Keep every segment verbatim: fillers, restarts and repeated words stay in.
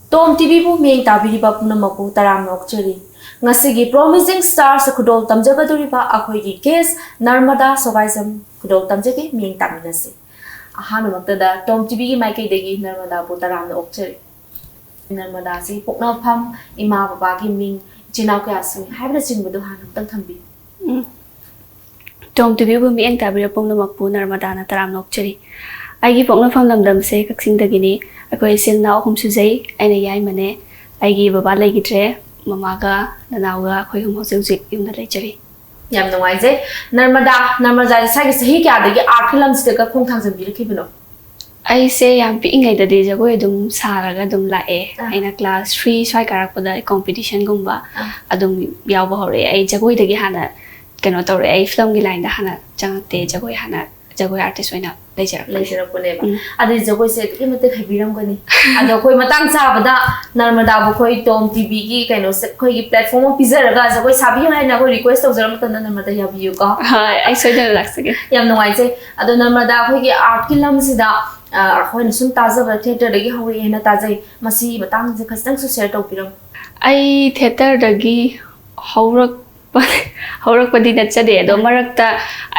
ꯇꯣꯝ ꯇꯤꯚꯤꯕꯨ ꯃꯤꯠꯌꯦꯡ ꯇꯥꯕꯤꯔꯤꯕ ꯄꯨꯝꯅꯃꯛꯄꯨ ꯇꯔꯥꯝꯅ ꯑꯣꯛꯆꯔꯤ꯫ ꯉꯁꯤꯒꯤ Promising Stars ꯈꯨꯗꯣꯜ ꯇꯝꯖꯒꯗꯧꯔꯤꯕ ꯑꯩꯈꯣꯏꯒꯤ guest ꯅꯔꯃꯗꯥ ꯁꯣꯒꯥꯏꯖꯝ ꯈꯨꯗꯣꯜ ꯇꯝꯖꯒꯦ, ꯃꯤꯠꯌꯦꯡ ꯇꯥꯃꯤꯟꯅꯁꯤ꯫ ꯑꯍꯥꯟꯕꯃꯛꯇꯗ ꯇꯣꯝ ꯇꯤꯚꯤꯒꯤ ꯃꯥꯏꯀꯩꯗꯒꯤ ꯅꯔꯃꯗꯥꯕꯨ ꯇꯔꯥꯝꯅ ꯑꯣꯛꯆꯔꯤ꯫ ꯅꯔꯃꯗꯥꯁꯤ ꯄꯣꯛꯅꯐꯝ, ꯏꯃꯥ ꯕꯕꯥꯒꯤ ꯃꯤꯡ, ꯏꯆꯤꯟ ꯏꯅꯥꯎ ꯀꯌꯥ ꯁꯨꯏ ꯍꯥꯏꯕꯅꯆꯤꯡꯕꯗꯨ ꯍꯥꯟꯅ ꯑꯃꯨꯛꯇꯪ ꯊꯝꯕꯤꯌꯨ꯫ ꯎꯝ꯫ ꯇꯣꯝ ꯇꯤꯚꯤꯕꯨ ꯃꯤꯠꯌꯦꯡ ꯇꯥꯕꯤꯔꯤꯕ ꯄꯨꯝꯅꯃꯛꯄꯨ ꯅꯔꯃꯗꯥꯅ ꯇꯔꯥꯝꯅ ꯑꯣꯛꯆꯔꯤ꯫ ꯑꯩꯒꯤ ꯄꯣꯛꯅꯐꯝ ꯂꯝꯗꯝꯁꯦ ꯀꯛꯆꯤꯡꯗꯒꯤꯅꯤ꯫ ꯑꯩꯈꯣꯏ ꯏꯆꯤꯜ ꯏꯅꯥꯎ ꯑꯍꯨꯝ ꯁꯨꯖꯩ꯫ ꯑꯩꯅ ꯌꯥꯏꯃꯅꯦ꯫ ꯑꯩꯒꯤ ꯕꯕꯥ ꯂꯩꯈꯤꯗ꯭ꯔꯦ꯫ ꯃꯃꯥꯒ ꯅꯅꯥꯎꯒ ꯑꯩꯈꯣꯏ ꯑꯍꯨꯝ ꯍꯧꯖꯤꯛ ꯍꯧꯖꯤꯛ ꯌꯨꯝꯗ ꯂꯩꯖꯔꯤ꯫ ꯌꯥꯝ ꯅꯨꯡꯉꯥꯏꯖꯩ꯫ ꯅꯔꯃꯗꯥ, ꯅꯔꯃꯗꯥ ꯏꯁꯥꯒꯤ ꯆꯍꯤ ꯀꯌꯥꯗꯒꯤ artꯀꯤ ꯂꯝꯁꯤꯗꯒ ꯈꯣꯡ ꯊꯥꯡꯖꯟꯕꯤꯔꯛꯈꯤꯕꯅꯣ? ꯑꯩꯁꯦ ꯌꯥꯝ ꯄꯤꯛꯏꯉꯩꯗꯗꯤ ꯖꯒꯣꯏ ꯑꯗꯨꯝ ꯁꯥꯔꯒ ꯑꯗꯨꯝ ꯂꯥꯛꯑꯦ꯫ ꯑꯥ꯫ ꯑꯩꯅ class three ꯁ꯭ꯋꯥꯏ ꯀꯥꯔꯛꯄꯗ competitionꯒꯨꯝꯕ ꯑꯥ꯫ ꯑꯗꯨꯝ ꯌꯥꯎꯕ ꯍꯧꯔꯛꯑꯦ꯫ ꯑꯩ ꯖꯒꯣꯏꯗꯒꯤ ꯍꯥꯟꯅ ꯀꯩꯅꯣ ꯇꯧꯔꯛꯑꯦ꯫ ꯑꯩ filmꯒꯤ lineꯗ ꯍꯥꯟꯅ ꯆꯪꯉꯛꯇꯦ꯫ ꯖꯒꯣꯏ ꯍꯥꯟꯅ, ꯖꯒꯣꯏ artist ꯑꯣꯏꯅ ꯂꯩꯖꯔꯛꯄꯅꯦ꯫ ꯂꯩꯖꯔꯛꯄꯅꯦꯕ꯫ ꯎꯝ꯫ ꯑꯗꯨꯗꯤ ꯖꯒꯣꯏꯁꯦ ꯑꯗꯨꯛꯀꯤ ꯃꯇꯤꯛ ꯍꯩꯕꯤꯔꯝꯒꯅꯤ꯫ ꯑꯗꯣ ꯑꯩꯈꯣꯏ ꯃꯇꯥꯡ ꯆꯥꯕꯗ ꯅꯔꯃꯗꯥꯕꯨ ꯑꯩꯈꯣꯏ ꯇꯣꯝ ꯇꯤꯚꯤꯒꯤ ꯀꯩꯅꯣꯁꯦ, ꯑꯩꯈꯣꯏꯒꯤ platform ꯑꯃ ꯄꯤꯖꯔꯒ ꯖꯒꯣꯏ ꯁꯥꯕꯤꯌꯨ ꯍꯥꯏꯅ ꯑꯩꯈꯣꯏ request ꯇꯧꯖꯔꯛꯄ ꯃꯇꯝꯗ ꯅꯔꯃꯗꯥ ꯌꯥꯕꯤꯌꯨꯀꯣ꯫ ꯍꯣꯏ, ꯑꯩ ꯁꯣꯏꯗꯅ ꯂꯥꯛꯆꯒꯦ꯫ ꯌꯥꯝ ꯅꯨꯡꯉꯥꯏꯖꯩ꯫ ꯑꯗꯣ ꯅꯔꯃꯗꯥ, ꯑꯩꯈꯣꯏꯒꯤ artꯀꯤ ꯂꯝꯁꯤꯗ, ꯑ, ꯑꯩꯈꯣꯏꯅ ꯁꯨꯝ ꯇꯥꯖꯕ theatreꯗꯒꯤ ꯍꯧꯔꯛꯑꯦꯅ ꯇꯥꯖꯩ꯫ ꯃꯁꯤꯒꯤ ꯃꯇꯥꯡꯁꯦ ꯈꯖꯤꯛꯇꯪꯁꯨ share ꯇꯧꯕꯤꯔꯝꯃꯨ꯫ ꯑꯩ theatreꯗꯒꯤ ꯍꯧꯔꯛꯄ, ꯍꯧꯔꯛꯄꯗꯤ ꯅꯠꯆꯗꯦ, ꯑꯗꯣ ꯎꯝ꯫ ꯃꯔꯛꯇ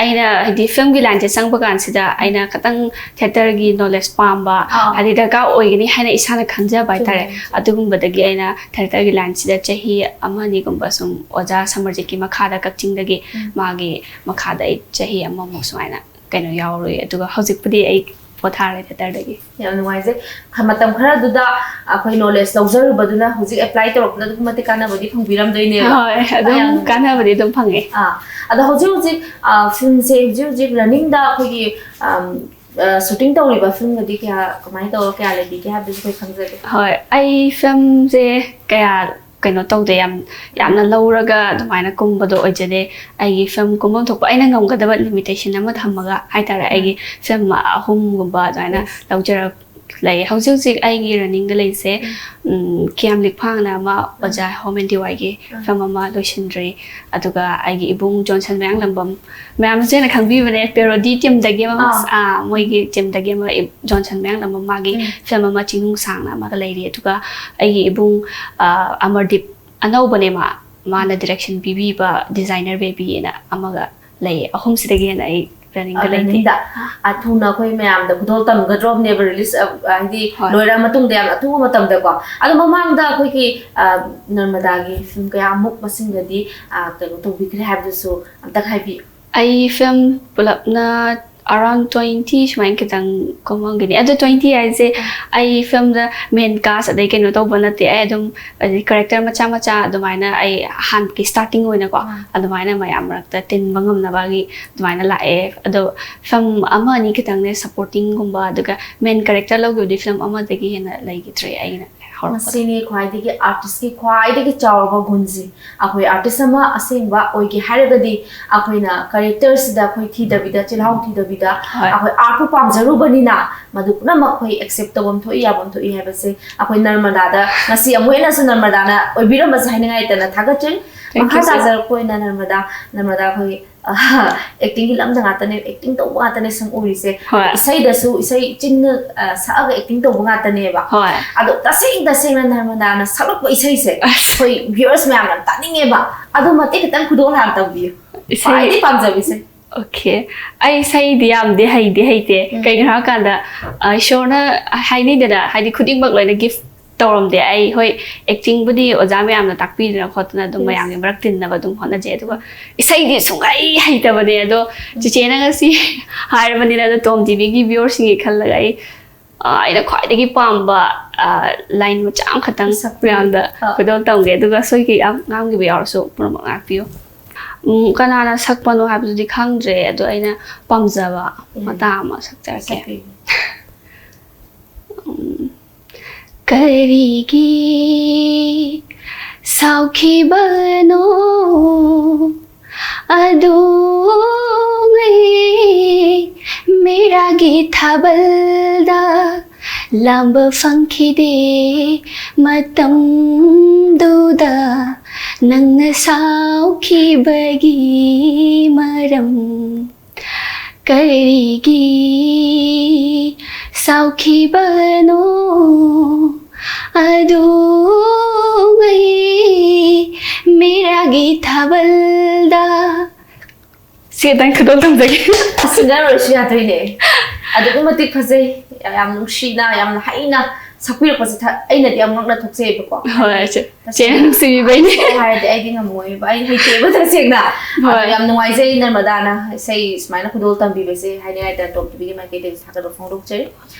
ꯑꯩꯅ, ꯍꯥꯏꯗꯤ, filmꯒꯤ lineꯁꯦ ꯆꯪꯕ ꯀꯥꯟꯁꯤꯗ ꯑꯩꯅ ꯈꯤꯇꯪ theatreꯒꯤ knowledge ꯄꯥꯝꯕ, ꯑꯥ꯫ ꯍꯥꯏꯗꯤ, ꯗꯔꯀꯥꯔ ꯑꯣꯏꯒꯅꯤ ꯍꯥꯏꯅ ꯏꯁꯥꯅ ꯈꯟꯖꯕ ꯍꯥꯏꯇꯥꯔꯦ꯫ ꯆꯨꯝꯃꯦ, ꯆꯨꯝꯃꯦ꯫ ꯑꯗꯨꯒꯨꯝꯕꯗꯒꯤ ꯑꯩꯅ theatreꯒꯤ lineꯁꯤꯗ ꯆꯍꯤ ꯑꯃ ꯑꯅꯤꯒꯨꯝꯕ ꯁꯨꯝ ꯑꯣꯖꯥ ꯁꯃꯔꯖꯤꯠꯀꯤ ꯃꯈꯥꯗ, ꯀꯛꯆꯤꯡꯗꯒꯤ ꯎꯝ꯫ ꯃꯥꯒꯤ ꯃꯈꯥꯗ ꯑꯩ ꯆꯍꯤ ꯑꯃꯃꯨꯛ ꯁꯨꯃꯥꯏꯅ ꯀꯩꯅꯣ ꯌꯥꯎꯔꯨꯏ꯫ ꯑꯗꯨꯒ ꯍꯧꯖꯤꯛꯄꯨꯗꯤ ꯑꯩ ꯄꯣꯊꯥꯔꯦ theatreꯗꯒꯤ꯫ ꯌꯥꯝ ꯅꯨꯡꯉꯥꯏꯖꯩ꯫ ꯈ-, ꯃꯇꯝ ꯈꯔꯗꯨꯗ ꯑꯩꯈꯣꯏ knowledge ꯂꯧꯖꯔꯨꯕꯗꯨꯅ ꯍꯧꯖꯤꯛ apply ꯇꯧꯔꯛꯄꯗ ꯑꯗꯨꯛꯀꯤ ꯃꯇꯤꯛ ꯀꯥꯟꯅꯕꯗꯤ ꯐꯪꯕꯤꯔꯝꯗꯣꯏꯅꯦꯕ꯫ ꯍꯣꯏ, ꯑꯗꯨꯝ ꯌꯥꯝ ꯅꯨꯡꯉꯥꯏ꯫ ꯀꯥꯟꯅꯕꯗꯤ ꯑꯗꯨꯝ ꯐꯪꯉꯦ꯫ ꯑꯥ, ꯑꯗꯣ ꯍꯧꯖꯤꯛ ꯍꯧꯖꯤꯛ, ꯑ, filmꯁꯦ ꯍꯧꯖꯤꯛ ꯍꯧꯖꯤꯛ runningꯗ ꯑꯩꯈꯣꯏꯒꯤ, ꯑꯝ, ꯑ, shooting ꯇꯧꯔꯤꯕ filmꯒꯗꯤ ꯀꯌꯥ, ꯀꯃꯥꯏꯅ ꯇꯧꯔ ꯀꯌꯥ ꯂꯩꯕꯤꯒꯦ ꯍꯥꯏꯕꯗꯨꯁꯨ ꯑꯩꯈꯣꯏ ꯈꯪꯖꯒꯦ꯫ ꯍꯣꯏ, ꯑꯩ filmꯁꯦ ꯀꯌꯥ ꯀꯩꯅꯣ ꯇꯧꯗꯦ, ꯌꯥꯝ, ꯌꯥꯝꯅ ꯂꯧꯔꯒ ꯑꯗꯨꯃꯥꯏꯅ ꯀꯨꯝꯕꯗꯣ ꯑꯣꯏꯖꯗꯦ꯫ ꯑꯩꯒꯤ film ꯀꯨꯝꯐꯝ ꯊꯣꯛꯄ ꯑꯩꯅ ꯉꯝꯒꯗꯕ limitation ꯑꯃ ꯊꯝꯃꯒ ꯍꯥꯏꯇꯥꯔꯦ, ꯎꯝ꯫ ꯑꯩꯒꯤ film ꯑꯍꯨꯝꯒꯨꯝꯕ ꯑꯗꯨꯃꯥꯏꯅ ꯌꯦꯁ꯫ ꯂꯧꯖꯔꯛ-, ꯂꯩ꯫ ꯍꯧꯖꯤꯛ ꯍꯧꯖꯤꯛ ꯑꯩꯒꯤ ꯔꯟꯅꯤꯡꯗ ꯂꯩꯁꯦ, ꯎꯝ, ꯀꯤꯌꯥꯝ ꯂꯤꯛꯐꯥꯡꯅ ꯑꯃ ꯑꯣꯖꯥ ꯍꯣꯝ ꯑꯦꯟ ꯗꯤ ꯋꯥꯏꯒꯤ ꯐꯤꯂꯝ ꯑꯃ ꯂꯣꯏꯁꯤꯟꯗ꯭ꯔꯤ꯫ ꯑꯗꯨꯒ ꯑꯩꯒꯤ ꯏꯕꯨꯡ ꯖꯣꯟꯁꯟ ꯃꯌꯥꯡꯂꯝꯕꯝ, ꯃꯌꯥꯝꯅꯁꯨ ꯍꯦꯟꯅ ꯈꯪꯕꯤꯕꯅꯦ, ꯄꯦꯔꯣꯗꯤ ꯇꯤꯝꯗꯒꯤ ꯑꯃ, ꯑꯥ꯫ ꯑꯥ, ꯃꯣꯏꯒꯤ ꯇꯤꯝꯗꯒꯤ ꯑꯃ, ꯏ-, ꯖꯣꯟꯁꯟ ꯃꯌꯥꯡꯂꯝꯕꯝ ꯃꯥꯒꯤ ꯎꯝ꯫ ꯐꯤꯂꯝ ꯑꯃ ꯆꯤꯡꯅꯨꯡ ꯁꯥꯡꯅ ꯑꯃꯒ ꯂꯩꯔꯤ꯫ ꯑꯗꯨꯒ ꯑꯩꯒꯤ ꯏꯕꯨꯡ, ꯑꯥ, ꯑꯃꯔꯗꯤꯞ ꯑꯅꯧꯕꯅꯦ ꯃꯥ, ꯃꯥꯅ ꯗꯤꯔꯦꯛꯁꯟ ꯄꯤꯕꯤꯕ ꯗꯤꯖꯥꯏꯅꯔ ꯕꯦꯕꯤꯅ ꯑꯃꯒ ꯂꯩꯌꯦ꯫ ꯑꯍꯨꯝꯁꯤꯗꯒꯤ ꯍꯦꯟꯅ ꯑꯩ ꯔꯟꯅꯤꯡꯗ ꯑ, ꯂꯩꯇꯦ꯫ ꯔꯟꯅꯤꯡꯗ? ꯑ, ꯊꯨꯅ ꯑꯩꯈꯣꯏ ꯃꯌꯥꯝꯗ ꯈꯨꯗꯣꯜ ꯇꯝꯒꯗ꯭ꯔꯣꯕꯅꯦꯕ ꯔꯤꯂꯤꯁ, ꯑ, ꯍꯥꯏꯗꯤ ꯍꯣꯏ꯫ ꯂꯣꯏꯔ ꯃꯇꯨꯡꯗ ꯌꯥꯝꯅ ꯑꯊꯨꯕ ꯃꯇꯝꯗꯀꯣ꯫ ꯑꯗꯣ ꯃꯃꯥꯡꯗ ꯑꯩꯈꯣꯏꯒꯤ, ꯑ, ꯅꯔꯃꯗꯥꯒꯤ ꯐꯤꯂꯝ ꯀꯌꯥꯃꯨꯛ ꯃꯁꯤꯡꯗꯗꯤ, ꯑ, ꯀꯩꯅꯣ ꯇꯧꯕꯤꯈ꯭ꯔꯦ ꯍꯥꯏꯕꯗꯨꯁꯨ ꯑꯝꯇ ꯍꯥꯏꯕꯤꯌꯨ꯫ ꯑꯩ ꯐꯤꯂꯝ ꯄꯨꯂꯞꯅ around twenty ꯁꯨꯃꯥꯏꯅ ꯈꯤꯇꯪ ꯀꯨꯝꯃꯝꯒꯅꯤ꯫ ꯑꯗꯣ twenty ꯍꯥꯏꯁꯦ ꯑꯩ ꯐꯤꯂꯝꯗ ꯃꯦꯟ ꯀꯥꯁ ꯑꯗꯩ ꯀꯩꯅꯣ ꯇꯧꯕ ꯅꯠꯇꯦ꯫ ꯑꯩ ꯑꯗꯨꯝ ꯍꯥꯏꯗꯤ ꯀꯦꯔꯦꯛꯇꯔ ꯃꯆꯥ ꯃꯆꯥ ꯑꯗꯨꯃꯥꯏꯅ ꯑꯩ ꯑꯍꯥꯟꯕꯒꯤ ꯁ꯭ꯇꯥꯔꯇꯤꯡ ꯑꯣꯏꯅꯀꯣ ꯑꯥ꯫ ꯑꯗꯨꯃꯥꯏꯅ ꯃꯌꯥꯝ ꯃꯔꯛꯇ ꯇꯤꯟꯕ ꯉꯝꯅꯕꯒꯤ ꯑꯗꯨꯃꯥꯏꯅ ꯂꯥꯛꯑꯦ꯫ ꯑꯗꯣ ꯐꯤꯂꯝ ꯑꯃ ꯑꯅꯤ ꯈꯤꯇꯪꯅꯦ ꯁꯄꯣꯔꯇꯤꯡꯒꯨꯝꯕ, ꯑꯗꯨꯒ ꯃꯦꯟ ꯀꯦꯔꯦꯛꯇꯔ ꯂꯧꯈꯤꯕꯗꯤ ꯐꯤꯂꯝ ꯑꯃꯗꯒꯤ ꯍꯦꯟꯅ ꯂꯩꯈꯤꯗ꯭ꯔꯦ ꯑꯩꯅ ꯍꯧꯔꯛꯄꯗ꯫ ꯃꯁꯤꯅꯤ ꯈ꯭ꯋꯥꯏꯗꯒꯤ ꯑꯥꯔꯇꯤꯁꯀꯤ ꯈ꯭ꯋꯥꯏꯗꯒꯤ ꯆꯥꯎꯔꯕ ꯒꯨꯟꯁꯦ꯫ ꯑꯩꯈꯣꯏ ꯑꯥꯔꯇꯤꯁ ꯑꯃ ꯑꯁꯦꯡꯕ ꯑꯣꯏꯒꯦ ꯍꯥꯏꯔꯒꯗꯤ ꯑꯩꯈꯣꯏꯅ ꯀꯦꯔꯦꯛꯇꯔꯁꯤꯗ ꯑꯩꯈꯣꯏ ꯊꯤꯗꯕꯤꯗ, ꯆꯤꯜꯍꯥꯎ ꯊꯤꯗꯕꯤꯗ ꯍꯣꯏ꯫ ꯑꯩꯈꯣꯏ ꯑꯥꯔꯠꯄꯨ ꯄꯥꯝꯖꯔꯨꯕꯅꯤꯅ ꯃꯗꯨ ꯄꯨꯝꯅꯃꯛ ꯑꯩꯈꯣꯏ ꯑꯦꯛꯁꯦꯞ ꯇꯧꯐꯝ ꯊꯣꯛꯏ, ꯌꯥꯐꯝ ꯊꯣꯛꯏ ꯍꯥꯏꯕꯁꯦ ꯑꯩꯈꯣꯏ ꯅꯔꯃꯗꯥꯗ ꯉꯁꯤ ꯑꯃꯨꯛ ꯍꯦꯟꯅꯁꯨ ꯅꯔꯃꯗꯥꯅ ꯑꯣꯏꯕꯤꯔꯝꯕꯁꯦ ꯍꯥꯏꯅꯤꯡꯉꯥꯏ ꯂꯩꯇꯅ ꯊꯥꯒꯠꯆꯔꯤ꯫ Thank you, ꯃꯈꯥ sir꯫ ꯇꯥꯖꯔꯛꯄ ꯑꯣꯏꯅ ꯅꯔꯃꯗꯥ, ꯅꯔꯃꯗꯥ ꯑꯩꯈꯣꯏ ꯑꯦꯛꯇꯤꯡꯒꯤ ꯂꯝꯗ ꯉꯥꯛꯇꯅꯦ, ꯑꯦꯛꯇꯤꯡ ꯇꯧꯕ ꯉꯥꯛꯇꯅꯦ ꯁꯨꯝ ꯎꯔꯤꯁꯦ꯫ ꯍꯣꯏ꯫ ꯏꯁꯩꯗꯁꯨ, ꯏꯁꯩ ꯆꯤꯟꯅ, ꯑ, ꯁꯛꯑꯒ ꯑꯦꯛꯇꯤꯡ ꯇꯧꯕ ꯉꯥꯛꯇꯅꯦꯕ꯫ ꯍꯣꯏ꯫ ꯑꯗꯣ ꯇꯁꯦꯡ ꯇꯁꯦꯡꯅ ꯅꯔꯃꯗꯥꯅ ꯁꯛꯂꯛꯄ ꯏꯁꯩꯁꯦ ꯑꯁ꯫ ꯑꯩꯈꯣꯏ ꯚ꯭ꯌꯨꯋꯔꯁ ꯃꯌꯥꯝꯅ ꯇꯥꯅꯤꯡꯉꯦꯕ꯫ ꯑꯗꯨ ꯃꯇꯦꯛ ꯈꯤꯇꯪ ꯈꯨꯗꯣꯜ ꯍꯥꯟꯅ ꯇꯝꯕꯤꯌꯨ꯫ ꯏꯁꯩ ꯈ꯭ꯋꯥꯏꯗꯒꯤ ꯄꯥꯝꯖꯕ ꯏꯁꯩ꯫ Okay꯫ ꯑꯩ ꯏꯁꯩꯗꯤ ꯌꯥꯝꯗꯤ ꯍꯩꯗꯤ ꯍꯩꯇꯦ꯫ ꯎꯝ꯫ ꯀꯩꯒꯤꯅꯣ ꯍꯥꯏꯔꯀꯥꯟꯗ, ꯑ, ꯏꯁꯣꯔꯅ ꯍꯥꯏꯅꯩꯗꯅ, ꯍꯥꯏꯗꯤ ꯈꯨꯗꯤꯡꯃꯛ ꯂꯣꯏꯅ ꯒꯤꯐ ꯇꯧꯔꯝꯗꯦ꯫ ꯑꯩ ꯍꯣꯏ ꯑꯦꯛꯇꯤꯡꯕꯨꯗꯤ ꯑꯣꯖꯥ ꯃꯌꯥꯝꯅ ꯇꯥꯛꯄꯤꯗꯅ ꯈꯣꯠꯇꯅ ꯑꯗꯨꯝ ꯌꯦꯁ꯫ ꯃꯌꯥꯝꯒꯤ ꯃꯔꯛ ꯇꯤꯟꯅꯕ ꯑꯗꯨꯝ ꯍꯣꯠꯅꯖꯩ꯫ ꯑꯗꯨꯒ ꯏꯁꯩꯗꯤ ꯁꯨꯡꯍꯩ ꯍꯩꯇꯕꯅꯦ꯫ ꯑꯗꯣ ꯆꯤꯆꯦꯅ ꯉꯁꯤ ꯍꯥꯏꯔꯕꯅꯤꯅ, ꯑꯗꯣ ꯇꯣꯝ ꯇꯤꯚꯤꯒꯤ ꯚ꯭ꯌꯨꯋꯔꯁꯤꯡꯒꯤ ꯈꯜꯂꯒ ꯑꯩ, ꯑ, ꯑꯩꯅ ꯈ꯭ꯋꯥꯏꯗꯒꯤ ꯄꯥꯝꯕ, ꯑ, ꯂꯥꯏꯟ ꯃꯆꯥ ꯑꯃꯈꯛꯇꯪ ꯁꯛꯄꯤꯌꯨ꯫ ꯃꯌꯥꯝꯗ ꯑ꯫ ꯈꯨꯗꯣꯜ ꯇꯝꯒꯦ꯫ ꯑꯗꯨꯒ ꯁꯣꯏꯈꯤ ꯌꯥꯝ ꯉꯥꯡꯈꯤꯕ ꯌꯥꯎꯔꯁꯨ ꯄꯨꯝꯅꯃꯛ ꯉꯥꯛꯄꯤꯌꯨ꯫ ꯎꯝ, ꯀꯅꯥꯅ ꯁꯛꯄꯅꯣ ꯍꯥꯏꯕꯗꯨꯗꯤ ꯈꯪꯗ꯭ꯔꯦ, ꯑꯗꯣ ꯑꯩꯅ ꯄꯥꯝꯖꯕ ꯎꯝ꯫ ꯃꯇꯥ ꯑꯃ ꯁꯛꯆꯔꯛꯀꯦ꯫ ꯁꯛꯄꯤꯌꯨ꯫ ꯎꯝ, ꯀꯔꯤꯒꯤ ꯁꯥꯎꯈꯤꯕꯅꯣ ꯑꯗꯨꯉꯩ ꯃꯤꯔꯥꯒꯤ ꯊꯥꯕꯜꯗ ꯂꯥꯝꯕ ꯐꯪꯈꯤꯗꯦ ꯃꯇꯝꯗꯨꯗ ꯅꯪꯅ ꯁꯥꯎꯈꯤꯕꯒꯤ ꯃꯔꯝ꯫ ꯀꯔꯤꯒꯤ ꯁꯥꯎꯈꯤꯕꯅꯣ ꯑꯗꯨꯉꯩ ꯃꯤꯔꯥꯒꯤ ꯊꯥꯕꯜꯗ꯫ ꯁꯤ ꯈꯤꯇꯪ ꯈꯨꯗꯣꯜ ꯇꯝꯖꯒꯦ꯫ ꯁꯤꯡꯒꯔ ꯑꯣꯏꯔꯁꯨ ꯌꯥꯗꯣꯏꯅꯦ꯫ ꯑꯗꯨꯛꯀꯤ ꯃꯇꯤꯛ ꯐꯖꯩ, ꯌꯥꯝ ꯅꯨꯡꯁꯤꯅ, ꯌꯥꯝꯅ ꯍꯩꯅ ꯁꯛꯄꯤꯔꯛꯄꯁꯦ ꯊ-, ꯑꯩꯅꯗꯤ ꯌꯥꯝ ꯉꯛꯅ ꯊꯣꯛꯆꯩꯑꯕꯀꯣ꯫ ꯍꯣꯏ, ꯆꯦ-, ꯆꯦꯅ ꯅꯨꯡꯁꯤꯕꯤꯕꯩꯅꯦ꯫ ꯍꯥꯏꯔꯗꯤ ꯑꯩꯗꯤ ꯉꯝꯃꯣꯏꯕ, ꯑꯩ ꯍꯩꯇꯦꯕ ꯇꯁꯦꯡꯅ꯫ ꯍꯣꯏ꯫ ꯑꯗꯣ ꯌꯥꯝ ꯅꯨꯡꯉꯥꯏꯖꯩ ꯅꯔꯃꯗꯥꯅ ꯏꯁꯩ ꯁꯨꯃꯥꯏꯅ ꯈꯨꯗꯣꯜ ꯇꯝꯕꯤꯕꯁꯦ ꯍꯥꯏꯅꯤꯡꯉꯥꯏ ꯇꯦꯟ ꯇꯣꯞ ꯇꯤꯚꯤꯒꯤ ꯃꯥꯏꯀꯩꯗꯒꯤ ꯊꯥꯒꯠꯄ ꯐꯣꯡꯗꯣꯛꯆꯔꯤ꯫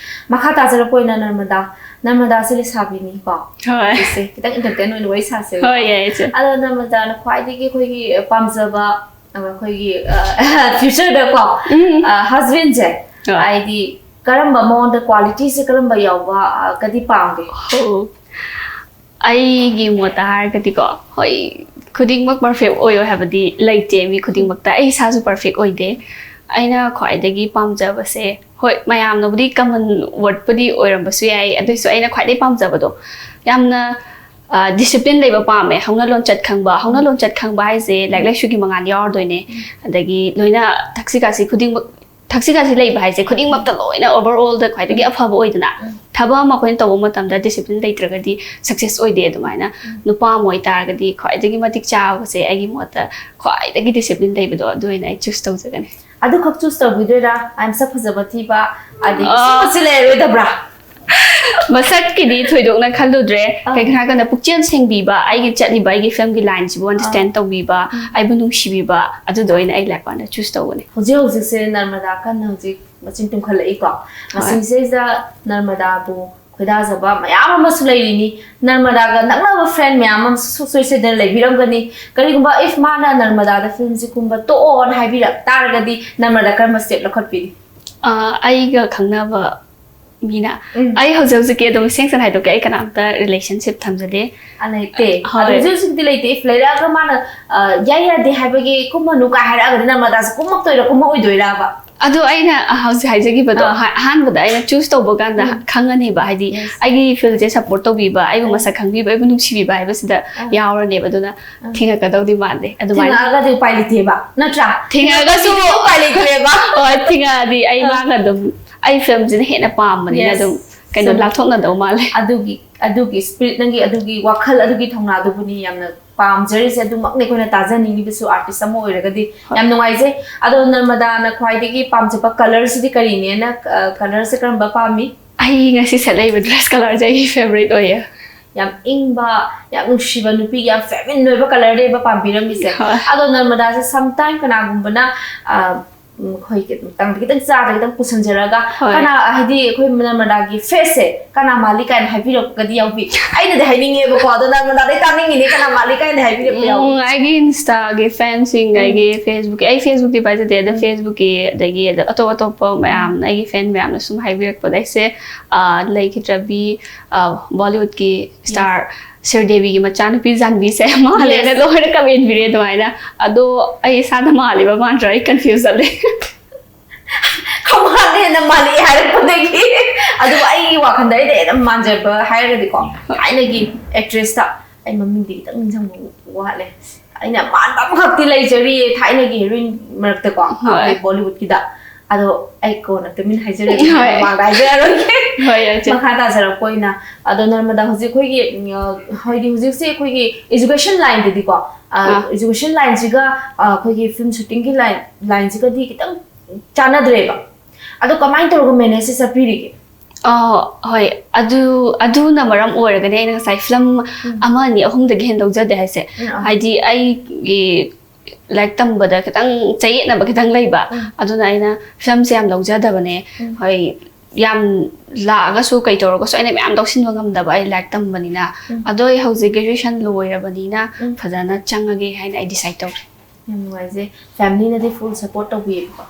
ꯃꯈꯥ ꯇꯥꯖꯔꯛꯄ ꯑꯣꯏꯅ ꯅꯔꯃꯗꯥ, ꯅꯔꯃꯗꯥꯁꯦ ꯂꯩꯁꯥꯕꯤꯅꯤꯀꯣ꯫ ꯍꯣꯏ꯫ ꯁꯤꯁꯦ ꯈꯤꯇꯪ ꯏꯟꯇꯔꯇꯦꯟ ꯑꯣꯏꯅ ꯋꯥꯔꯤ ꯁꯥꯁꯦꯕꯀꯣ꯫ ꯍꯣꯏ, ꯌꯥꯏ, ꯏꯆꯦ꯫ ꯑꯗꯣ ꯅꯔꯃꯗꯥꯅ ꯈ꯭ꯋꯥꯏꯗꯒꯤ ꯑꯩꯈꯣꯏꯒꯤ ꯄꯥꯝꯖꯕ, ꯑꯩꯈꯣꯏꯒꯤ, ꯑ, ꯐ꯭ꯌꯨꯆꯔꯗꯀꯣ, ꯎꯝ꯫ ꯑ, ꯍꯁꯕꯦꯟꯁꯦ, ꯍꯣꯏ꯫ ꯍꯥꯏꯗꯤ ꯀꯔꯝꯕ ꯃꯑꯣꯡꯗ, ꯀ꯭ꯋꯥꯂꯤꯇꯤꯁꯦ ꯀꯔꯝꯕ ꯌꯥꯎꯕ, ꯑ, ꯒꯗꯤ ꯄꯥꯝꯒꯦ? ꯑꯣ, ꯑꯩꯒꯤ ꯃꯣꯠꯇ ꯍꯥꯏꯔꯒꯗꯤꯀꯣ, ꯍꯣꯏ, ꯈꯨꯗꯤꯡꯃꯛ ꯄꯔꯐꯦꯛ ꯑꯣꯏꯌꯣ ꯍꯥꯏꯕꯗꯤ ꯂꯩꯇꯦ ꯃꯤ ꯈꯨꯗꯤꯡꯃꯛꯇ꯫ ꯑꯩ ꯏꯁꯥꯁꯨ ꯄꯔꯐꯦꯛ ꯑꯣꯏꯗꯦ꯫ ꯑꯩꯅ ꯈ꯭ꯋꯥꯏꯗꯒꯤ ꯄꯥꯝꯖꯕꯁꯦ, ꯍꯣꯏ, ꯃꯌꯥꯝꯅꯕꯨꯗꯤ ꯀꯃꯟ ꯋꯥꯔꯗꯄꯨꯗꯤ ꯑꯣꯏꯔꯝꯕꯁꯨ ꯌꯥꯏ, ꯑꯗꯨꯏꯁꯨ ꯑꯩꯅ ꯈ꯭ꯋꯥꯏꯗꯒꯤ ꯄꯥꯝꯖꯕꯗꯣ ꯌꯥꯝꯅ, ꯑ, ꯗꯤꯁꯤꯄ꯭ꯂꯤꯟ ꯂꯩꯕ ꯄꯥꯝꯃꯦ꯫ ꯍꯧꯅ ꯂꯣꯟꯆꯠ ꯈꯪꯕ, ꯍꯧꯅ ꯂꯣꯟꯆꯠ ꯈꯪꯕ ꯍꯥꯏꯁꯦ ꯂꯥꯏꯔꯤꯛ ꯂꯥꯏꯁꯨꯒꯤ ꯃꯉꯥꯜ ꯌꯥꯎꯔꯗꯣꯏꯅꯦ꯫ ꯎꯝ꯫ ꯑꯗꯒꯤ ꯂꯣꯏꯅ ꯊꯛꯁꯤ ꯈꯥꯁꯤ ꯈꯨꯗꯤꯡꯃꯛ, ꯊꯛꯁꯤ ꯈꯥꯁꯤ ꯂꯩꯕ ꯍꯥꯏꯁꯦ ꯈꯨꯗꯤꯡꯃꯛꯇ ꯂꯣꯏꯅ ꯑꯣꯚꯔ ꯑꯣꯜꯗ ꯈ꯭ꯋꯥꯏꯗꯒꯤ ꯎꯝ꯫ ꯑꯐꯕ ꯑꯣꯏꯗꯅ꯫ ꯎꯝ꯫ ꯊꯕꯛ ꯑꯃ ꯑꯩꯈꯣꯏꯅ ꯇꯧꯕ ꯃꯇꯝꯗ ꯗꯤꯁꯤꯄ꯭ꯂꯤꯟ ꯂꯩꯇ꯭ꯔꯒꯗꯤ ꯁꯛꯁꯦꯁ ꯑꯣꯏꯗꯦ꯫ ꯑꯗꯨꯃꯥꯏꯅ ꯎꯝ꯫ ꯅꯨꯄꯥ ꯑꯃ ꯑꯣꯏꯇꯥꯔꯒꯗꯤ ꯈ꯭ꯋꯥꯏꯗꯒꯤ ꯃꯇꯤꯛ ꯆꯥꯕꯁꯦ ꯑꯩꯒꯤ ꯃꯣꯠꯇ ꯈ꯭ꯋꯥꯏꯗꯒꯤ ꯗꯤꯁꯤꯄ꯭ꯂꯤꯟ ꯂꯩꯕꯗꯣ ꯑꯗꯨ ꯑꯣꯏꯅ ꯑꯩ ꯆꯨꯁ ꯇꯧꯖꯒꯅꯤ꯫ ꯑꯗꯨꯈꯛ ꯆꯨꯁ ꯇꯧꯕꯤꯗꯣꯏꯔꯥ? ꯑꯩ ꯃꯁꯛ ꯐꯖꯕ ꯊꯤꯕ, ꯑꯗꯒꯤ ꯑꯥ꯫ ꯁꯤꯒꯨꯝꯕꯁꯤ ꯂꯩꯔꯔꯣꯏꯗꯕ꯭ꯔꯥ? ꯃꯁꯛꯀꯤꯗꯤ ꯊꯣꯏꯗꯣꯛꯅ ꯈꯜꯂꯨꯗ꯭ꯔꯦ꯫ ꯑꯥ꯫ ꯀꯩꯒꯤꯅꯣ ꯍꯥꯏꯔꯀꯥꯟꯗ ꯄꯨꯛꯆꯦꯜ ꯁꯦꯡꯕꯤꯕ, ꯑꯩꯒꯤ ꯆꯠꯂꯤꯕ ꯑꯩꯒꯤ ꯐꯤꯂꯝꯒꯤ ꯂꯥꯏꯟꯁꯤꯕꯨ ꯑꯟꯗꯔꯁ꯭ꯇꯦꯟ ꯑꯥ꯫ ꯇꯧꯕꯤꯕ, ꯎꯝ꯫ ꯑꯩꯕꯨ ꯅꯨꯡꯁꯤꯕꯤꯕ, ꯑꯗꯨꯗꯣ ꯑꯣꯏꯅ ꯑꯩ ꯂꯥꯏꯔꯤꯛ ꯄꯥꯅ ꯆꯨꯁ ꯇꯧꯒꯅꯤ꯫ ꯍꯧꯖꯤꯛ ꯍꯧꯖꯤꯛꯁꯦ ꯅꯔꯃꯗꯥ ꯀꯟꯅ ꯍꯧꯖꯤꯛ ꯃꯆꯤꯟ ꯇꯨꯝꯈꯠꯂꯛꯏꯀꯣ꯫ ꯍꯣꯏ꯫ ꯃꯁꯤꯁꯤꯗꯩꯁꯤꯗ ꯅꯔꯃꯗꯥꯕꯨ ꯈꯣꯏꯗꯥꯖꯕ ꯃꯌꯥꯝ ꯑꯃꯁꯨ ꯂꯩꯔꯤꯅꯤ꯫ ꯅꯔꯃꯗꯥꯒ ꯅꯛꯅꯕ ꯐ꯭ꯔꯦꯟ ꯃꯌꯥꯝ ꯑꯃꯁꯨ ꯁꯨꯡꯁꯣꯏ ꯁꯣꯏꯗꯅ ꯂꯩꯕꯤꯔꯝꯒꯅꯤ꯫ ꯀꯔꯤꯒꯨꯝꯕ if ꯃꯥꯅ ꯅꯔꯃꯗꯥꯗ ꯐꯤꯂꯝꯁꯤ ꯀꯨꯝꯕ ꯇꯣꯛꯑꯣꯅ ꯍꯥꯏꯕꯤꯔꯛ ꯇꯥꯔꯒꯗꯤ ꯅꯔꯃꯗꯥ ꯀꯔꯝꯕ ꯁ꯭ꯇꯦꯞ ꯂꯧꯈꯠꯄꯤꯅꯤ? ꯑꯥ, ꯑꯩꯒ ꯈꯪꯅꯕ ꯃꯤꯅ, ꯎꯝ꯫ ꯑꯩ ꯍꯧꯖꯤꯛ ꯍꯧꯖꯤꯛꯀꯤ ꯑꯗꯨꯝ ꯁꯦꯡ ꯁꯦꯡꯅ ꯍꯥꯏꯗꯣꯛꯀꯦ, ꯑꯩ ꯀꯅꯥꯝꯇ ꯔꯤꯂꯦꯁꯟꯁꯤꯞ ꯊꯝꯖꯗꯦ꯫ ꯑ, ꯂꯩꯇꯦ꯫ ꯍꯣꯏ꯫ ꯑꯗꯨ ꯍꯧꯖꯤꯛ ꯍꯧꯖꯤꯛꯇꯤ ꯂꯩꯇꯦ꯫ If ꯂꯩꯔꯛꯑꯒ ꯃꯥꯅ, ꯑ, ꯌꯥꯏ ꯌꯥꯗꯦ ꯍꯥꯏꯕꯒꯤ ꯀꯨꯝꯃꯅꯨ ꯀꯥꯏ ꯍꯥꯏꯔꯛꯑꯒꯗꯤ ꯅꯔꯃꯗꯥꯁꯦ ꯀꯨꯝꯃꯛꯇꯣꯏꯔꯥ ꯀꯨꯝꯃꯛꯑꯣꯏꯗꯣꯏꯔꯕ? ꯑꯗꯣ ꯑꯩꯅ ꯍꯧꯖꯤꯛ ꯍꯥꯏꯖꯈꯤꯕꯗꯣ, ꯑꯥ꯫ ꯑꯍꯥ-, ꯑꯍꯥꯟꯕꯗ ꯑꯩꯅ ꯆꯨꯁ ꯇꯧꯕ ꯀꯥꯟꯗ ꯎꯝ꯫ ꯈꯪꯉꯅꯦꯕ, ꯍꯥꯏꯗꯤ Yes. ꯑꯩꯒꯤ ꯐꯤꯜꯁꯦ ꯁꯞꯄꯣꯔꯠ ꯇꯧꯕꯤꯕ, ꯑꯩꯕꯨ ꯎꯝ꯫ ꯃꯁꯛ ꯈꯪꯕꯤꯕ, ꯑꯩꯕꯨ ꯅꯨꯡꯁꯤꯕꯤꯕ ꯍꯥꯏꯕꯁꯤꯗ ꯑꯥ꯫ ꯌꯥꯎꯔꯅꯦꯕ꯫ ꯑꯗꯨꯅ ꯎꯝ꯫ ꯊꯤꯡꯉꯛꯀꯗꯧꯗꯤ ꯃꯥꯟꯗꯦ ꯑꯗꯨꯃꯥꯏꯅ꯫ ꯊꯤꯡꯉꯛꯑꯒꯗꯤ ꯎꯄꯥꯏ ꯂꯩꯇꯦꯕ, ꯅꯠꯇ꯭ꯔꯥ? ꯊꯤꯡꯉꯛꯑꯒꯁꯨ ꯊꯤꯡꯉꯛꯑꯒꯗꯤ ꯎꯄꯥꯏ ꯂꯩꯇ꯭ꯔꯦꯕ꯫ ꯍꯣꯏ, ꯊꯤꯡꯉꯛꯑꯗꯤ ꯑꯩ ꯑꯥ꯫ ꯃꯥꯒ ꯑꯗꯨꯝ, ꯑꯩ ꯐꯤꯂꯝꯁꯤꯅ ꯍꯦꯟꯅ ꯄꯥꯝꯕꯅꯤꯅ Yes. ꯑꯗꯨꯝ ꯀꯩꯅꯣ ꯆꯨꯝꯃꯦ꯫ ꯂꯥꯞꯊꯣꯛꯅꯗꯧ ꯃꯥꯜꯂꯦ꯫ ꯑꯗꯨꯒꯤ ꯑꯗꯨꯒꯤ ꯁ꯭ꯄꯤꯔꯤꯠ, ꯅꯪꯒꯤ ꯑꯗꯨꯒꯤ ꯋꯥꯈꯜ, ꯑꯗꯨꯒꯤ ꯊꯧꯅꯥꯗꯨꯕꯨꯅꯤ ꯌꯥꯝꯅ ꯄꯥꯝꯖꯔꯤꯁꯦ꯫ ꯑꯗꯨꯃꯛꯅꯤ ꯑꯩꯈꯣꯏꯅ ꯇꯥꯖꯅꯤꯡꯉꯤꯕꯁꯨ, ꯑꯥꯔꯇꯤꯁ ꯑꯃ ꯑꯣꯏꯔꯒꯗꯤ꯫ ꯍꯣꯏ꯫ ꯌꯥꯝ ꯅꯨꯡꯉꯥꯏꯖꯩ꯫ ꯑꯗꯣ ꯅꯔꯃꯗꯥꯅ ꯈ꯭ꯋꯥꯏꯗꯒꯤ ꯄꯥꯝꯖꯕ ꯀꯂꯔꯁꯤꯗꯤ ꯀꯔꯤꯅꯦꯅ, ꯑ, ꯀꯂꯔꯁꯦ ꯀꯔꯝꯕ ꯄꯥꯝꯃꯤ? ꯑꯩ ꯉꯁꯤ ꯁꯦꯠꯂꯛꯏꯕ ꯗ꯭ꯔꯦꯁ ꯀꯂꯔꯁꯦ ꯑꯩꯒꯤ ꯐꯦꯕꯔꯤꯠ ꯑꯣꯏꯌꯦ꯫ ꯌꯥꯝ ꯏꯪꯕ, ꯌꯥꯝ ꯅꯨꯡꯁꯤꯕ, ꯅꯨꯄꯤꯒꯤ ꯌꯥꯝ ꯐꯦꯃꯤꯅꯤꯟ ꯑꯣꯏꯕ ꯀꯂꯔꯅꯦꯕ ꯄꯥꯝꯕꯤꯔꯝꯃꯤꯁꯦ꯫ ꯍꯣꯏ꯫ ꯑꯗꯣ ꯅꯔꯃꯗꯥꯁꯦ ꯁꯝꯇꯥꯏꯝ ꯀꯅꯥꯒꯨꯝꯕꯅ, ꯑ, ꯎꯝ, ꯑꯩꯈꯣꯏꯒꯤ ꯃꯇꯥꯡꯗ ꯈꯤꯇꯪ ꯆꯥꯗ ꯈꯤꯇꯪ ꯄꯨꯁꯟꯖꯔꯒ, ꯍꯣꯏ꯫ ꯀꯅꯥ, ꯍꯥꯏꯗꯤ ꯑꯩꯈꯣꯏ ꯅꯔꯃꯗꯥꯒꯤ ꯐꯦꯁꯁꯦ ꯀꯅꯥ ꯃꯥꯜꯂꯤ ꯀꯥꯏꯅ ꯍꯥꯏꯕꯤꯔꯛꯄꯒꯗꯤ ꯌꯥꯎꯕꯤ? ꯑꯩꯅꯗꯤ ꯍꯥꯏꯅꯤꯡꯉꯦꯕꯀꯣ, ꯑꯗꯣ ꯅꯔꯃꯗꯥꯗꯩ ꯇꯥꯅꯤꯡꯉꯤꯅꯦ, ꯀꯅꯥ ꯃꯥꯜꯂꯤ ꯀꯥꯏꯅ ꯍꯥꯏꯕꯤꯔꯛꯄ ꯌꯥꯎꯕꯤ? ꯎꯝ, ꯑꯩꯒꯤ ꯏꯟꯁꯇꯥꯒꯤ ꯐꯦꯟꯁꯤꯡ, ꯎꯝ꯫ ꯑꯩꯒꯤ ꯐꯦꯁꯕꯨꯛꯀꯤ, ꯑꯩ ꯐꯦꯁꯕꯨꯛꯇꯤ ꯄꯥꯏꯖꯗꯦ, ꯑꯗꯣ ꯎꯝ꯫ ꯐꯦꯁꯕꯨꯛꯀꯤ, ꯑꯗꯒꯤ ꯑꯗ ꯑꯇꯣꯞ ꯑꯇꯣꯞꯄ ꯃꯌꯥꯝ, ꯑꯩꯒꯤ ꯐꯦꯟ ꯃꯌꯥꯝꯅ ꯁꯨꯝ ꯍꯥꯏꯕꯤꯔꯛꯄꯗ ꯑꯩꯁꯦ, ꯑ, ꯂꯩꯈꯤꯗ꯭ꯔꯕꯤ, ꯑ, ꯕꯣꯂꯤꯋꯨꯗꯀꯤ ꯁ꯭ꯇꯥꯔ ꯁ꯭ꯔꯤꯗꯦꯕꯤꯒꯤ ꯃꯆꯥꯅꯨꯄꯤ ꯖꯥꯟꯕꯤꯁꯦ ꯃꯥꯜꯂꯦꯅ Yes. ꯂꯣꯏꯅ ꯀꯃꯦꯟ ꯄꯤꯔꯛꯑꯦ ꯑꯗꯨꯃꯥꯏꯅ꯫ ꯑꯗꯣ ꯑꯩ ꯏꯁꯥꯅ ꯃꯥꯜꯂꯤꯕ ꯃꯥꯟꯗ꯭ꯔꯥ, ꯑꯩ ꯀꯟꯐ꯭ꯌꯨꯁ ꯆꯠꯂꯦ꯫ ꯈꯃꯥꯟꯅ ꯍꯦꯟꯅ ꯃꯥꯜꯂꯛꯑꯦ ꯍꯥꯏꯔꯛꯄꯗꯒꯤ꯫ ꯑꯗꯨꯕꯨ ꯑꯩꯒꯤ ꯋꯥꯈꯜꯗ ꯑꯩꯅ ꯍꯦꯟꯅ ꯃꯥꯟꯖꯕ ꯍꯥꯏꯔꯒꯗꯤꯀꯣ, ꯊꯥꯏꯅꯒꯤ ꯑꯦꯛꯇ꯭ꯔꯦꯁꯇ ꯑꯩ ꯃꯃꯤꯡꯗꯤ ꯈꯤꯇꯪ ꯅꯤꯡꯁꯤꯡꯕ ꯋꯥꯠꯂꯦ꯫ ꯑꯩꯅ ꯃꯥꯟꯕ ꯑꯃꯈꯛꯇꯤ ꯂꯩꯖꯔꯤꯌꯦ ꯊꯥꯏꯅꯒꯤ ꯍꯦꯔꯣꯏꯟ ꯃꯔꯛꯇꯀꯣ, ꯍꯣꯏ꯫ ꯑꯩꯈꯣꯏ ꯕꯣꯂꯤꯋꯨꯗꯀꯤꯗ꯫ ꯑꯗꯣ ꯑꯩ ꯀꯣꯟꯅ ꯇꯨꯃꯤꯟ ꯍꯥꯏꯖꯔꯒꯦ, ꯍꯣꯏ꯫ ꯃꯃꯥꯡꯗ ꯍꯥꯏꯖꯔꯔꯣꯏꯒꯦ꯫ ꯍꯣꯏ, ꯌꯥꯏ, ꯆꯦ꯫ ꯃꯈꯥ ꯇꯥꯖꯔꯛꯄ ꯑꯣꯏꯅ, ꯑꯗꯣ ꯅꯔꯃꯗꯥ, ꯍꯧꯖꯤꯛ ꯑꯩꯈꯣꯏꯒꯤ, ꯎꯝ, ꯍꯥꯏꯗꯤ ꯍꯧꯖꯤꯛꯁꯦ ꯑꯩꯈꯣꯏꯒꯤ ꯏꯖꯨꯀꯦꯁꯟ ꯂꯥꯏꯟꯗꯗꯤꯀꯣ, ꯑ, ꯑꯥ꯫ ꯏꯖꯨꯀꯦꯁꯟ ꯂꯥꯏꯟꯁꯤꯒ, ꯑ, ꯑꯩꯈꯣꯏꯒꯤ ꯐꯤꯂꯝ ꯁꯨꯇꯤꯡꯒꯤ ꯂꯥꯏꯟ, ꯂꯥꯏꯟꯁꯤꯒꯗꯤ ꯈꯤꯇꯪ ꯆꯥꯟꯅꯗ꯭ꯔꯦꯕ꯫ ꯑꯗꯣ ꯀꯃꯥꯏꯅ ꯇꯧꯔꯒ ꯃꯦꯅꯦꯖꯁꯦ ꯆꯠꯄꯤꯔꯤꯒꯦ? ꯑ, ꯍꯣꯏ, ꯑꯗꯨ, ꯑꯗꯨꯅ ꯃꯔꯝ ꯑꯣꯏꯔꯒꯅꯦ ꯑꯩꯅ ꯉꯁꯥꯏ ꯐꯤꯂꯝ ꯎꯝ꯫ ꯑꯃ ꯑꯅꯤ ꯑꯍꯨꯝꯗꯒꯤ ꯍꯦꯟ ꯂꯧꯖꯗꯦ ꯍꯥꯏꯁꯦ꯫ ꯎꯝ, ꯑꯥ꯫ ꯍꯥꯏꯗꯤ ꯑꯩꯒꯤ ꯂꯥꯏꯔꯤꯛ ꯇꯝꯕꯗ ꯈꯤꯇꯪ ꯆꯌꯦꯠꯅꯕ ꯈꯤꯇꯪ ꯂꯩꯕ, ꯎꯝ꯫ ꯑꯗꯨꯅ ꯑꯩꯅ ꯐꯤꯂꯝꯁꯦ ꯌꯥꯝ ꯂꯧꯖꯗꯕꯅꯦ꯫ ꯎꯝ꯫ ꯍꯣꯏ, ꯌꯥꯝ ꯂꯥꯛꯑꯒꯁꯨ ꯀꯩ ꯇꯧꯔꯒꯁꯨ ꯑꯩꯅ ꯃꯌꯥꯝ ꯂꯧꯁꯤꯟꯕ ꯉꯝꯗꯕ, ꯑꯩ ꯂꯥꯏꯔꯤꯛ ꯇꯝꯕꯅꯤꯅ꯫ ꯎꯝ꯫ ꯑꯗꯣ ꯑꯩ ꯍꯧꯖꯤꯛ ꯒ꯭ꯔꯦꯖꯨꯑꯦꯁꯟ ꯂꯣꯏꯔꯕꯅꯤꯅ ꯎꯝ꯫ ꯐꯖꯅ ꯆꯪꯉꯒꯦ ꯍꯥꯏꯅ ꯑꯩ ꯗꯤꯁꯥꯏꯗ ꯇꯧꯔꯦ꯫ ꯌꯥꯝ ꯅꯨꯡꯉꯥꯏꯖꯩ꯫ ꯐꯦꯃꯤꯂꯤꯅꯗꯤ ꯐꯨꯜ ꯁꯞꯄꯣꯔꯠ ꯇꯧꯕꯤꯌꯦꯕꯀꯣ?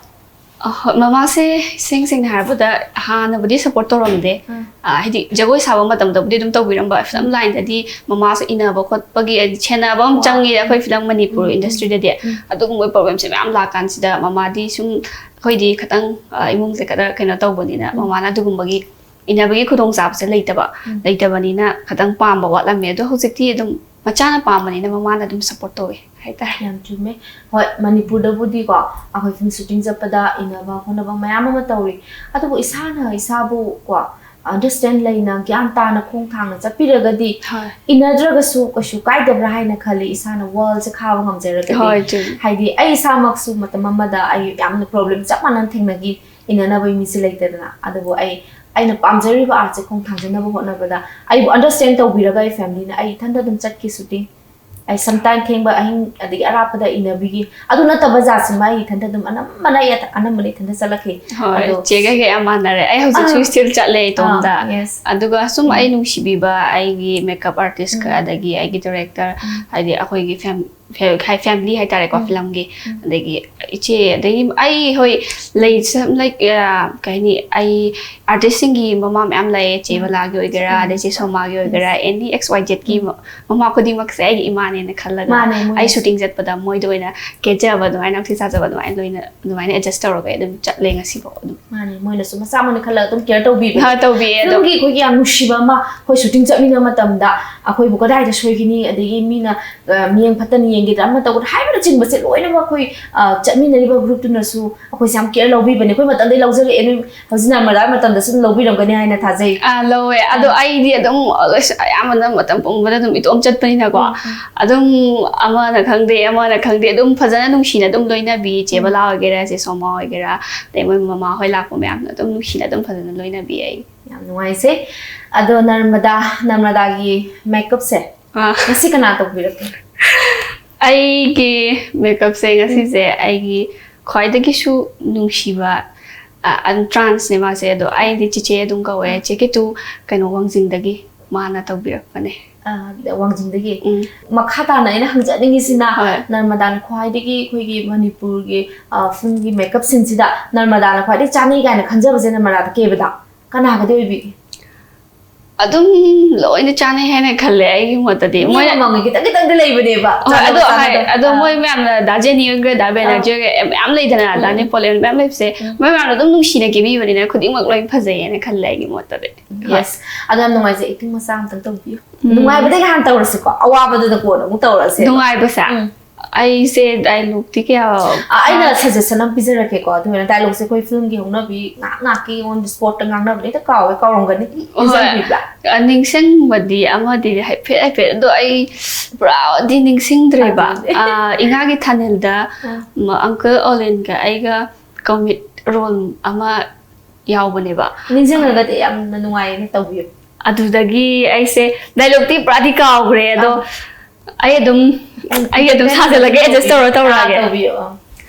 ꯑ, ꯍꯣꯏ, ꯃꯃꯥꯁꯦ ꯏꯁꯦꯡ ꯁꯦꯡꯅ ꯍꯥꯏꯔꯕꯗ ꯍꯥꯟꯅꯕꯨꯗꯤ ꯁꯞꯄꯣꯔꯠ ꯇꯧꯔꯝꯗꯦ꯫ ꯎꯝ. ꯑ, ꯍꯥꯏꯗꯤ ꯖꯒꯣꯏ ꯁꯥꯕ ꯃꯇꯝꯗꯕꯨꯗꯤ ꯑꯗꯨꯝ ꯇꯧꯕꯤꯔꯝꯕ, ꯐꯤꯂꯝ ꯂꯥꯏꯟꯗꯗꯤ ꯃꯃꯥꯁꯨ ꯏꯟꯅꯕ ꯈꯣꯠꯄꯒꯤ ꯍꯥꯏꯗꯤ ꯁꯦꯟꯅꯕ ꯑꯃ ꯋꯥ. ꯆꯪꯉꯤꯗ ꯑꯩꯈꯣꯏ ꯐꯤꯂꯝ ꯃꯅꯤꯄꯨꯔ ꯎꯝ, ꯎꯝ. ꯏꯟꯗꯁꯇ꯭ꯔꯤꯗꯗꯤ꯫ ꯎꯝ. ꯑꯗꯨꯒꯨꯝꯕ ꯄ꯭ꯔꯣꯕ꯭ꯂꯦꯝꯁꯦ ꯃꯌꯥꯝ ꯂꯥꯛꯀꯥꯟꯁꯤꯗ ꯃꯃꯥꯗꯤ ꯁꯨꯝ ꯑꯩꯈꯣꯏꯗꯤ ꯈꯤꯇꯪ, ꯑ, ꯏꯃꯨꯡꯁꯦ ꯈꯔ ꯀꯩꯅꯣ ꯇꯧꯕꯅꯤꯅ ꯎꯝ. ꯃꯃꯥꯅ ꯑꯗꯨꯒꯨꯝꯕꯒꯤ ꯏꯟꯅꯕꯒꯤ ꯈꯨꯗꯣꯡꯆꯥꯕꯁꯦ ꯂꯩꯇꯕ꯫ ꯎꯝ. ꯂꯩꯇꯕꯅꯤꯅ ꯈꯤꯇꯪ ꯄꯥꯝꯕ ꯋꯥꯠꯂꯝꯃꯦ꯫ ꯑꯗꯣ ꯍꯧꯖꯤꯛꯇꯤ ꯑꯗꯨꯝ ꯃꯆꯥꯅ ꯄꯥꯝꯕꯅꯤꯅ ꯃꯃꯥꯅ ꯑꯗꯨꯝ ꯁꯞꯄꯣꯔꯠ ꯇꯧꯋꯦ ꯍꯥꯏꯇꯥꯔꯦ꯫ ꯌꯥꯝ ꯆꯨꯝꯃꯦ꯫ ꯍꯣꯏ, ꯃꯅꯤꯄꯨꯔꯗꯕꯨꯗꯤꯀꯣ ꯑꯩꯈꯣꯏ ꯐꯤꯂꯝ ꯁꯨꯇꯤꯡ ꯆꯠꯄꯗ ꯏꯟꯅꯕ ꯈꯣꯠꯅꯕ ꯃꯌꯥꯝ ꯑꯃ ꯇꯧꯔꯤ꯫ ꯑꯗꯨꯕꯨ ꯏꯁꯥꯅ ꯏꯁꯥꯕꯨ ꯀꯣ ꯑꯟꯗꯔꯁꯇꯦꯟ ꯂꯩꯅ ꯒ꯭ꯌꯥꯟ ꯇꯥꯅ ꯈꯣꯡ ꯊꯥꯡꯅ ꯆꯠꯄꯤꯔꯒꯗꯤ ꯍꯣꯏ꯫ ꯏꯟꯅꯗ꯭ꯔꯒꯁꯨ ꯀꯩꯁꯨ ꯀꯥꯏꯗꯕ꯭ꯔꯥ ꯍꯥꯏꯅ ꯈꯜꯂꯤ꯫ ꯏꯁꯥꯅ ꯋꯥꯔꯜꯁꯦ ꯈꯥꯕ ꯉꯝꯖꯔꯒꯗꯤ꯫ ꯍꯣꯏ, ꯆꯨꯝꯃꯤ꯫ ꯍꯥꯏꯗꯤ ꯑꯩ ꯏꯁꯥꯃꯛꯁꯨ ꯃꯇꯝ ꯑꯃꯗ ꯑꯩ ꯌꯥꯝꯅ ꯄ꯭ꯔꯣꯕ꯭ꯂꯦꯝ ꯆꯞ ꯃꯥꯟꯅꯅ ꯊꯦꯡꯅꯈꯤ꯫ ꯏꯟꯅꯅꯕꯒꯤ ꯃꯤꯁꯦ ꯂꯩꯇꯗꯅ꯫ ꯑꯗꯨꯕꯨ ꯑꯩ ꯑꯩꯅ ꯄꯥꯝꯖꯔꯤꯕ ꯑꯥꯔꯠꯁꯦ ꯈꯣꯡ ꯊꯥꯡꯖꯅꯕ ꯍꯣꯠꯅꯕꯗ ꯑꯩꯕꯨ ꯑꯟꯗꯔꯁꯇꯦꯟ ꯇꯧꯕꯤꯔꯒ ꯑꯩ ꯐꯦꯃꯤꯂꯤꯅ ꯑꯩ ꯏꯊꯟꯇ ꯑꯗꯨꯝ ꯆꯠꯈꯤ ꯁꯨꯇꯤꯡ꯫ ꯑꯩ ꯁꯝꯇꯥꯏꯝ ꯊꯦꯡꯕ ꯑꯍꯤꯡ ꯑꯗꯒꯤ ꯑꯔꯥꯞꯄꯗ ꯏꯟꯅꯕꯤꯒꯤ꯫ ꯑꯗꯨ ꯅꯠꯇꯕ ꯖꯥꯠꯁꯤꯃ ꯑꯩ ꯏꯊꯟꯇ ꯑꯗꯨꯝ ꯑꯅꯝꯕꯅ ꯑꯩ ꯑꯅꯝꯕꯅ ꯏꯊꯟꯇ ꯆꯠꯂꯛꯈꯤ꯫ ꯍꯣꯏ, ꯑꯗꯣ ꯆꯦꯒ ꯀꯩ ꯌꯥꯝ ꯃꯥꯟꯅꯔꯦ꯫ ꯑꯩ ꯍꯧꯖꯤꯛꯁꯨ ꯑꯥ. ꯁ꯭ꯇꯤꯜ ꯆꯠꯂꯦ ꯏꯇꯣꯝꯗ꯫ ꯑꯥ, yes. ꯑꯗꯨꯒ ꯁꯨꯝ ꯎꯝ. ꯑꯩ ꯅꯨꯡꯁꯤꯕꯤꯕ ꯑꯩꯒꯤ ꯃꯦꯀꯞ ꯑꯥꯔꯇꯤꯁꯀ ꯎꯝ. ꯑꯗꯒꯤ ꯑꯩꯒꯤ ꯗꯤꯔꯦꯛꯇꯔ, ꯎꯝ. ꯍꯥꯏꯗꯤ ꯑꯩꯈꯣꯏꯒꯤ ꯐꯦꯝ-, ꯐꯦ-, ꯍꯥꯏ-, ꯐꯦꯃꯤꯂꯤ ꯍꯥꯏꯇꯥꯔꯦꯀꯣ, ꯎꯝ. ꯐꯤꯂꯝꯒꯤ꯫ ꯎꯝ. ꯑꯗꯒꯤ ꯏꯆꯦ, ꯑꯗꯒꯤ ꯑꯩ, ꯍꯣꯏ, ꯂꯩ, ꯁꯝ, ꯂꯥꯏꯛ, ꯑ, ꯀꯩ ꯍꯥꯏꯅꯤ, ꯑꯩ ꯑꯥꯔꯇꯤꯁꯁꯤꯡꯒꯤ ꯃꯃꯥ ꯃꯌꯥꯝ ꯂꯩꯌꯦ, ꯆꯦ ꯎꯝ. ꯕꯂꯥꯒꯤ ꯑꯣꯏꯒꯦꯔꯥ, ꯎꯝ. ꯑꯗꯩ ꯆꯦ ꯁꯣꯃꯥꯒꯤ ꯑꯣꯏꯒꯦꯔꯥ, Yes. ꯑꯦꯅꯤ ꯑꯦꯛꯁ ꯋꯥꯏ ꯖꯦꯠꯀꯤ ꯎꯝ. ꯃ-, ꯃꯃꯥ ꯈꯨꯗꯤꯡꯃꯛꯁꯦ ꯑꯩꯒꯤ ꯏꯃꯥꯅꯦꯅ ꯈꯜꯂꯒ ꯃꯥꯅꯦ, ꯃꯣꯏꯅꯁꯨ. ꯑꯩ ꯁꯨꯇꯤꯡ ꯆꯠꯄꯗ ꯃꯣꯏꯗ ꯑꯣꯏꯅ ꯀꯦꯖꯕ ꯑꯗꯨꯃꯥꯏꯅ, ꯅꯥꯛꯊꯤ ꯆꯥꯖꯕ ꯑꯗꯨꯃꯥꯏꯅ ꯂꯣꯏꯅ, ꯑꯗꯨꯃꯥꯏꯅ ꯑꯦꯗꯖꯁ ꯇꯧꯔꯒ ꯑꯩ ꯑꯗꯨꯝ ꯆꯠꯂꯦ ꯉꯁꯤꯐꯥꯎ ꯑꯗꯨꯝ꯫ ꯃꯥꯅꯦ, ꯃꯣꯏꯅꯁꯨ ꯃꯆꯥ ꯃꯣꯏꯅ ꯈꯜꯂꯒ ꯑꯗꯨꯝ ꯀꯦꯌꯔ ꯇꯧꯕꯤꯕ꯫ ꯍꯥ, ꯇꯧꯕꯤꯌꯦ ꯑꯗꯣ꯫ ꯐꯤꯂꯝꯒꯤ ꯑꯩꯈꯣꯏꯒꯤ ꯌꯥꯝ ꯅꯨꯡꯁꯤꯕ ꯑꯃ, ꯑꯩꯈꯣꯏ ꯁꯨꯇꯤꯡ ꯆꯠꯃꯤꯟꯅꯕ ꯃꯇꯝꯗ ꯑꯩꯈꯣꯏꯕꯨ ꯀꯗꯥꯏꯗ ꯁꯣꯏꯒꯅꯤ, ꯑꯗꯒꯤ ꯃꯤꯅ, ꯑ, ꯃꯤꯠꯌꯦꯡ ꯐꯠꯇꯅ ꯌꯦꯡꯒꯗ꯭ꯔꯥ, ꯑꯃ ꯇꯧꯒꯗ꯭ꯔꯥ ꯍꯥꯏꯕꯅꯆꯤꯡꯕꯁꯦ ꯂꯣꯏꯅꯃꯛ ꯑꯩꯈꯣꯏ, ꯑ, ꯆꯠꯃꯤꯟꯅꯔꯤꯕ ꯒ꯭ꯔꯨꯞꯇꯨꯅꯁꯨ ꯑꯩꯈꯣꯏꯁꯦ ꯌꯥꯝ ꯀꯦꯌꯔ ꯂꯧꯕꯤꯕꯅꯦ꯫ ꯑꯩꯈꯣꯏ ꯃꯇꯝꯗꯩ ꯂꯧꯖꯔꯛꯑꯦ, ꯅꯣꯏ ꯍꯧꯖꯤꯛ ꯅꯔꯃꯗꯥꯒꯤ ꯃꯇꯝꯗꯁꯨ ꯑꯗꯨꯝ ꯂꯧꯕꯤꯔꯝꯒꯅꯤ ꯍꯥꯏꯅ ꯊꯥꯖꯩ꯫ ꯑꯥ, ꯂꯧꯋꯦ꯫ ꯑꯗꯣ ꯑꯩꯗꯤ ꯑꯗꯨꯝ always ꯑꯌꯥꯝꯕꯅ ꯃꯇꯝ ꯄꯨꯝꯕꯗ ꯑꯗꯨꯝ ꯏꯇꯣꯝ ꯆꯠꯄꯅꯤꯅꯀꯣ, ꯎꯝ, ꯎꯝ. ꯑꯗꯨꯝ ꯑꯃꯅ ꯈꯪꯗꯦ, ꯑꯃꯅ ꯈꯪꯗꯦ, ꯑꯗꯨꯝ ꯐꯖꯅ ꯅꯨꯡꯁꯤꯅ ꯑꯗꯨꯝ ꯂꯣꯏꯅꯕꯤ꯫ ꯆꯦ ꯎꯝ. ꯕꯂꯥ ꯑꯣꯏꯒꯦꯔꯥ, ꯆꯦ ꯁꯣꯃꯥ ꯑꯣꯏꯒꯦꯔꯥ, ꯑꯗꯩ ꯃꯣꯏ ꯃꯃꯥ ꯍꯣꯏ ꯂꯥꯛꯄ ꯃꯌꯥꯝꯅ ꯑꯗꯨꯝ ꯅꯨꯡꯁꯤꯅ ꯑꯗꯨꯝ ꯐꯖꯅ ꯂꯣꯏꯅꯕꯤ ꯑꯩ꯫ ꯌꯥꯝ ꯅꯨꯡꯉꯥꯏꯖꯩ꯫ ꯑꯗꯣ ꯅꯔꯃꯗꯥ, ꯅꯔꯃꯗꯥꯒꯤ ꯃꯦꯀꯞꯁꯦ ꯑꯥ. ꯉꯁꯤ ꯀꯅꯥ ꯇꯧꯕꯤꯔꯛꯀꯦ? ꯑꯩꯒꯤ ꯃꯦꯀꯞꯁꯦ ꯉꯁꯤꯁꯦ ꯑꯩꯒꯤ ꯈ꯭ꯋꯥꯏꯗꯒꯤꯁꯨ ꯅꯨꯡꯁꯤꯕ, ꯑ, ꯑꯗꯨꯝ ꯇ꯭ꯔꯥꯟꯁꯅꯦ ꯃꯥꯁꯦ, ꯑꯗꯣ ꯑꯩꯗꯤ ꯆꯤꯆꯦ ꯑꯗꯨꯝ ꯀꯧꯋꯦ꯫ ꯆꯦ ꯀꯦꯇꯨ, ꯀꯩꯅꯣ, ꯋꯥꯡꯖꯤꯡꯗꯒꯤ ꯃꯥꯅ ꯇꯧꯕꯤꯔꯛꯄꯅꯦ꯫ ꯑ, ꯋꯥꯡꯖꯤꯡꯗꯒꯤ꯫ ꯎꯝ꯫ ꯃꯈꯥ ꯇꯥꯅ ꯑꯩꯅ ꯍꯪꯖꯅꯤꯡꯉꯤꯁꯤꯅ, ꯍꯣꯏ꯫ ꯅꯔꯃꯗꯥꯅ ꯈ꯭ꯋꯥꯏꯗꯒꯤ ꯑꯩꯈꯣꯏꯒꯤ ꯃꯅꯤꯄꯨꯔꯒꯤ, ꯑ, ꯐꯤꯂꯝꯒꯤ ꯃꯦꯀꯞ ꯁꯤꯟꯁꯤꯗ ꯅꯔꯃꯗꯥꯅ ꯈ꯭ꯋꯥꯏꯗꯒꯤ ꯆꯥꯅꯩ ꯀꯥꯏꯅ ꯈꯟꯖꯕꯁꯦ ꯅꯔꯃꯗꯥꯗ ꯀꯦꯕꯗ ꯀꯅꯥꯒꯗꯤ ꯑꯣꯏꯕꯤꯒꯦ? ꯑꯗꯨꯝ ꯂꯣꯏꯅ ꯆꯥꯅꯩ ꯍꯥꯏꯅ ꯈꯜꯂꯦ ꯑꯩꯒꯤ ꯃꯣꯠꯇꯗꯤ꯫ ꯃꯤ ꯃꯣꯏ ꯑꯃꯃꯝꯒꯤ ꯈꯤꯇꯪ ꯈꯤꯇꯪꯗꯤ ꯂꯩꯕꯅꯦꯕ, ꯍꯣꯏ, ꯆꯥꯟꯅꯕ ꯑꯗꯣ ꯍꯥꯏ ꯆꯥꯟꯅꯗꯕ꯫ ꯑꯗꯣ ꯑꯥ꯫ ꯃꯣꯏ ꯃꯌꯥꯝꯅ ꯗꯥ ꯖꯦꯅꯤ ꯑꯣꯏꯒꯦꯔꯥ, ꯗꯥ ꯕꯦꯅꯔꯖꯤ ꯑꯣꯏꯒꯦꯔꯥ, ꯃꯌꯥꯝ ꯂꯩꯗꯅ, ꯗꯥ ꯎꯝ꯫ ꯅꯦꯄꯣꯂꯤꯌꯟ ꯃꯌꯥꯝ ꯂꯩꯕꯁꯦ, ꯎꯝ꯫ ꯃꯣꯏ ꯃꯌꯥꯝꯅ ꯑꯗꯨꯝ ꯅꯨꯡꯁꯤꯅ ꯀꯦꯕꯤꯕꯅꯤꯅ ꯈꯨꯗꯤꯡꯃꯛ ꯂꯣꯏ ꯐꯖꯩꯌꯦꯅ ꯈꯜꯂꯦ ꯑꯩꯒꯤ ꯃꯣꯠꯇꯗꯤ꯫ ꯌꯦꯁ꯫ ꯑꯗꯣ ꯌꯥꯝ ꯅꯨꯡꯉꯥꯏꯖꯩ, ꯑꯦꯛꯇꯤꯡ ꯃꯆꯥ ꯑꯃꯇꯪ ꯇꯧꯕꯤꯌꯨ꯫ ꯎꯝ꯫ ꯅꯨꯡꯉꯥꯏꯕꯗꯒꯤ ꯍꯥꯟꯅ ꯇꯧꯔꯁꯤꯀꯣ, ꯑꯋꯥꯕꯗꯨꯗ ꯀꯣꯟꯅ ꯑꯃꯨꯛ ꯇꯧꯔꯁꯦ꯫ ꯅꯨꯡꯉꯥꯏꯕꯁꯦ ꯎꯝ꯫ ꯑꯩꯁꯦ ꯗꯥꯏꯂꯣꯛꯇꯤ ꯀꯌꯥ ꯑ, ꯑꯩꯅ ꯁꯖꯦꯁꯟ ꯑꯃ ꯄꯤꯖꯔꯛꯀꯦꯀꯣ꯫ ꯑꯗꯨ ꯑꯣꯏꯅ ꯗꯥꯏꯂꯣꯛꯁꯦ ꯑꯩꯈꯣꯏ ꯐꯤꯂꯝꯒꯤ ꯍꯧꯅꯕꯤ ꯉꯥꯏꯍꯥꯛ ꯉꯥꯏꯍꯥꯛꯀꯤ ꯑꯣꯟ ꯗ ꯁ꯭ꯄꯣꯠꯇ ꯉꯥꯡꯅꯕꯅꯦ, ꯍꯦꯛꯇ ꯀꯥꯎꯋꯦ, ꯀꯥꯎꯔꯝꯒꯅꯤ꯫ ꯍꯣꯏ꯫ ꯅꯤꯡꯁꯤꯡꯕꯤꯕ꯭ꯔꯥ? ꯑ, ꯅꯤꯡꯁꯤꯡꯕꯗꯤ ꯑꯃꯗꯤ ꯍꯥꯏꯐꯦꯠ ꯍꯥꯏꯐꯦꯠ, ꯑꯗꯣ ꯑꯩ ꯄꯨꯔꯥꯗꯤ ꯅꯤꯡꯁꯤꯡꯗ꯭ꯔꯦꯕ꯫ ꯑꯗꯨꯅꯦ꯫ ꯑ, ꯏꯉꯥꯒꯤ ꯊꯥꯅꯤꯜꯗ ꯑꯥ꯫ ꯃ-, ꯑꯪꯀꯜ ꯑꯣꯂꯦꯟꯒ ꯑꯩꯒ ꯀꯣꯃꯤꯛ ꯔꯣꯜ ꯑꯃ ꯌꯥꯎꯕꯅꯦꯕ꯫ ꯅꯤꯡꯁꯤꯡꯉꯒꯗꯤ ꯌꯥꯝꯅ ꯅꯨꯡꯉꯥꯏꯅ ꯇꯧꯕꯤꯌꯨ꯫ ꯑꯗꯨꯗꯒꯤ ꯑꯩꯁꯦ ꯗꯥꯏꯂꯣꯛꯇꯤ ꯄꯨꯔꯥꯗꯤ ꯀꯥꯎꯈ꯭ꯔꯦ, ꯑꯗꯣ ꯑꯥ꯫ ꯑꯩ ꯑꯗꯨꯝ, ꯑꯩ ꯑꯗꯨꯝ ꯁꯥꯖꯜꯂꯒꯦ, ꯑꯦꯗꯖꯁ ꯇꯧꯔ ꯇꯧꯔꯛꯑꯒꯦ꯫ ꯑꯥ, ꯇꯧꯕꯤꯌꯨ, ꯑꯥ꯫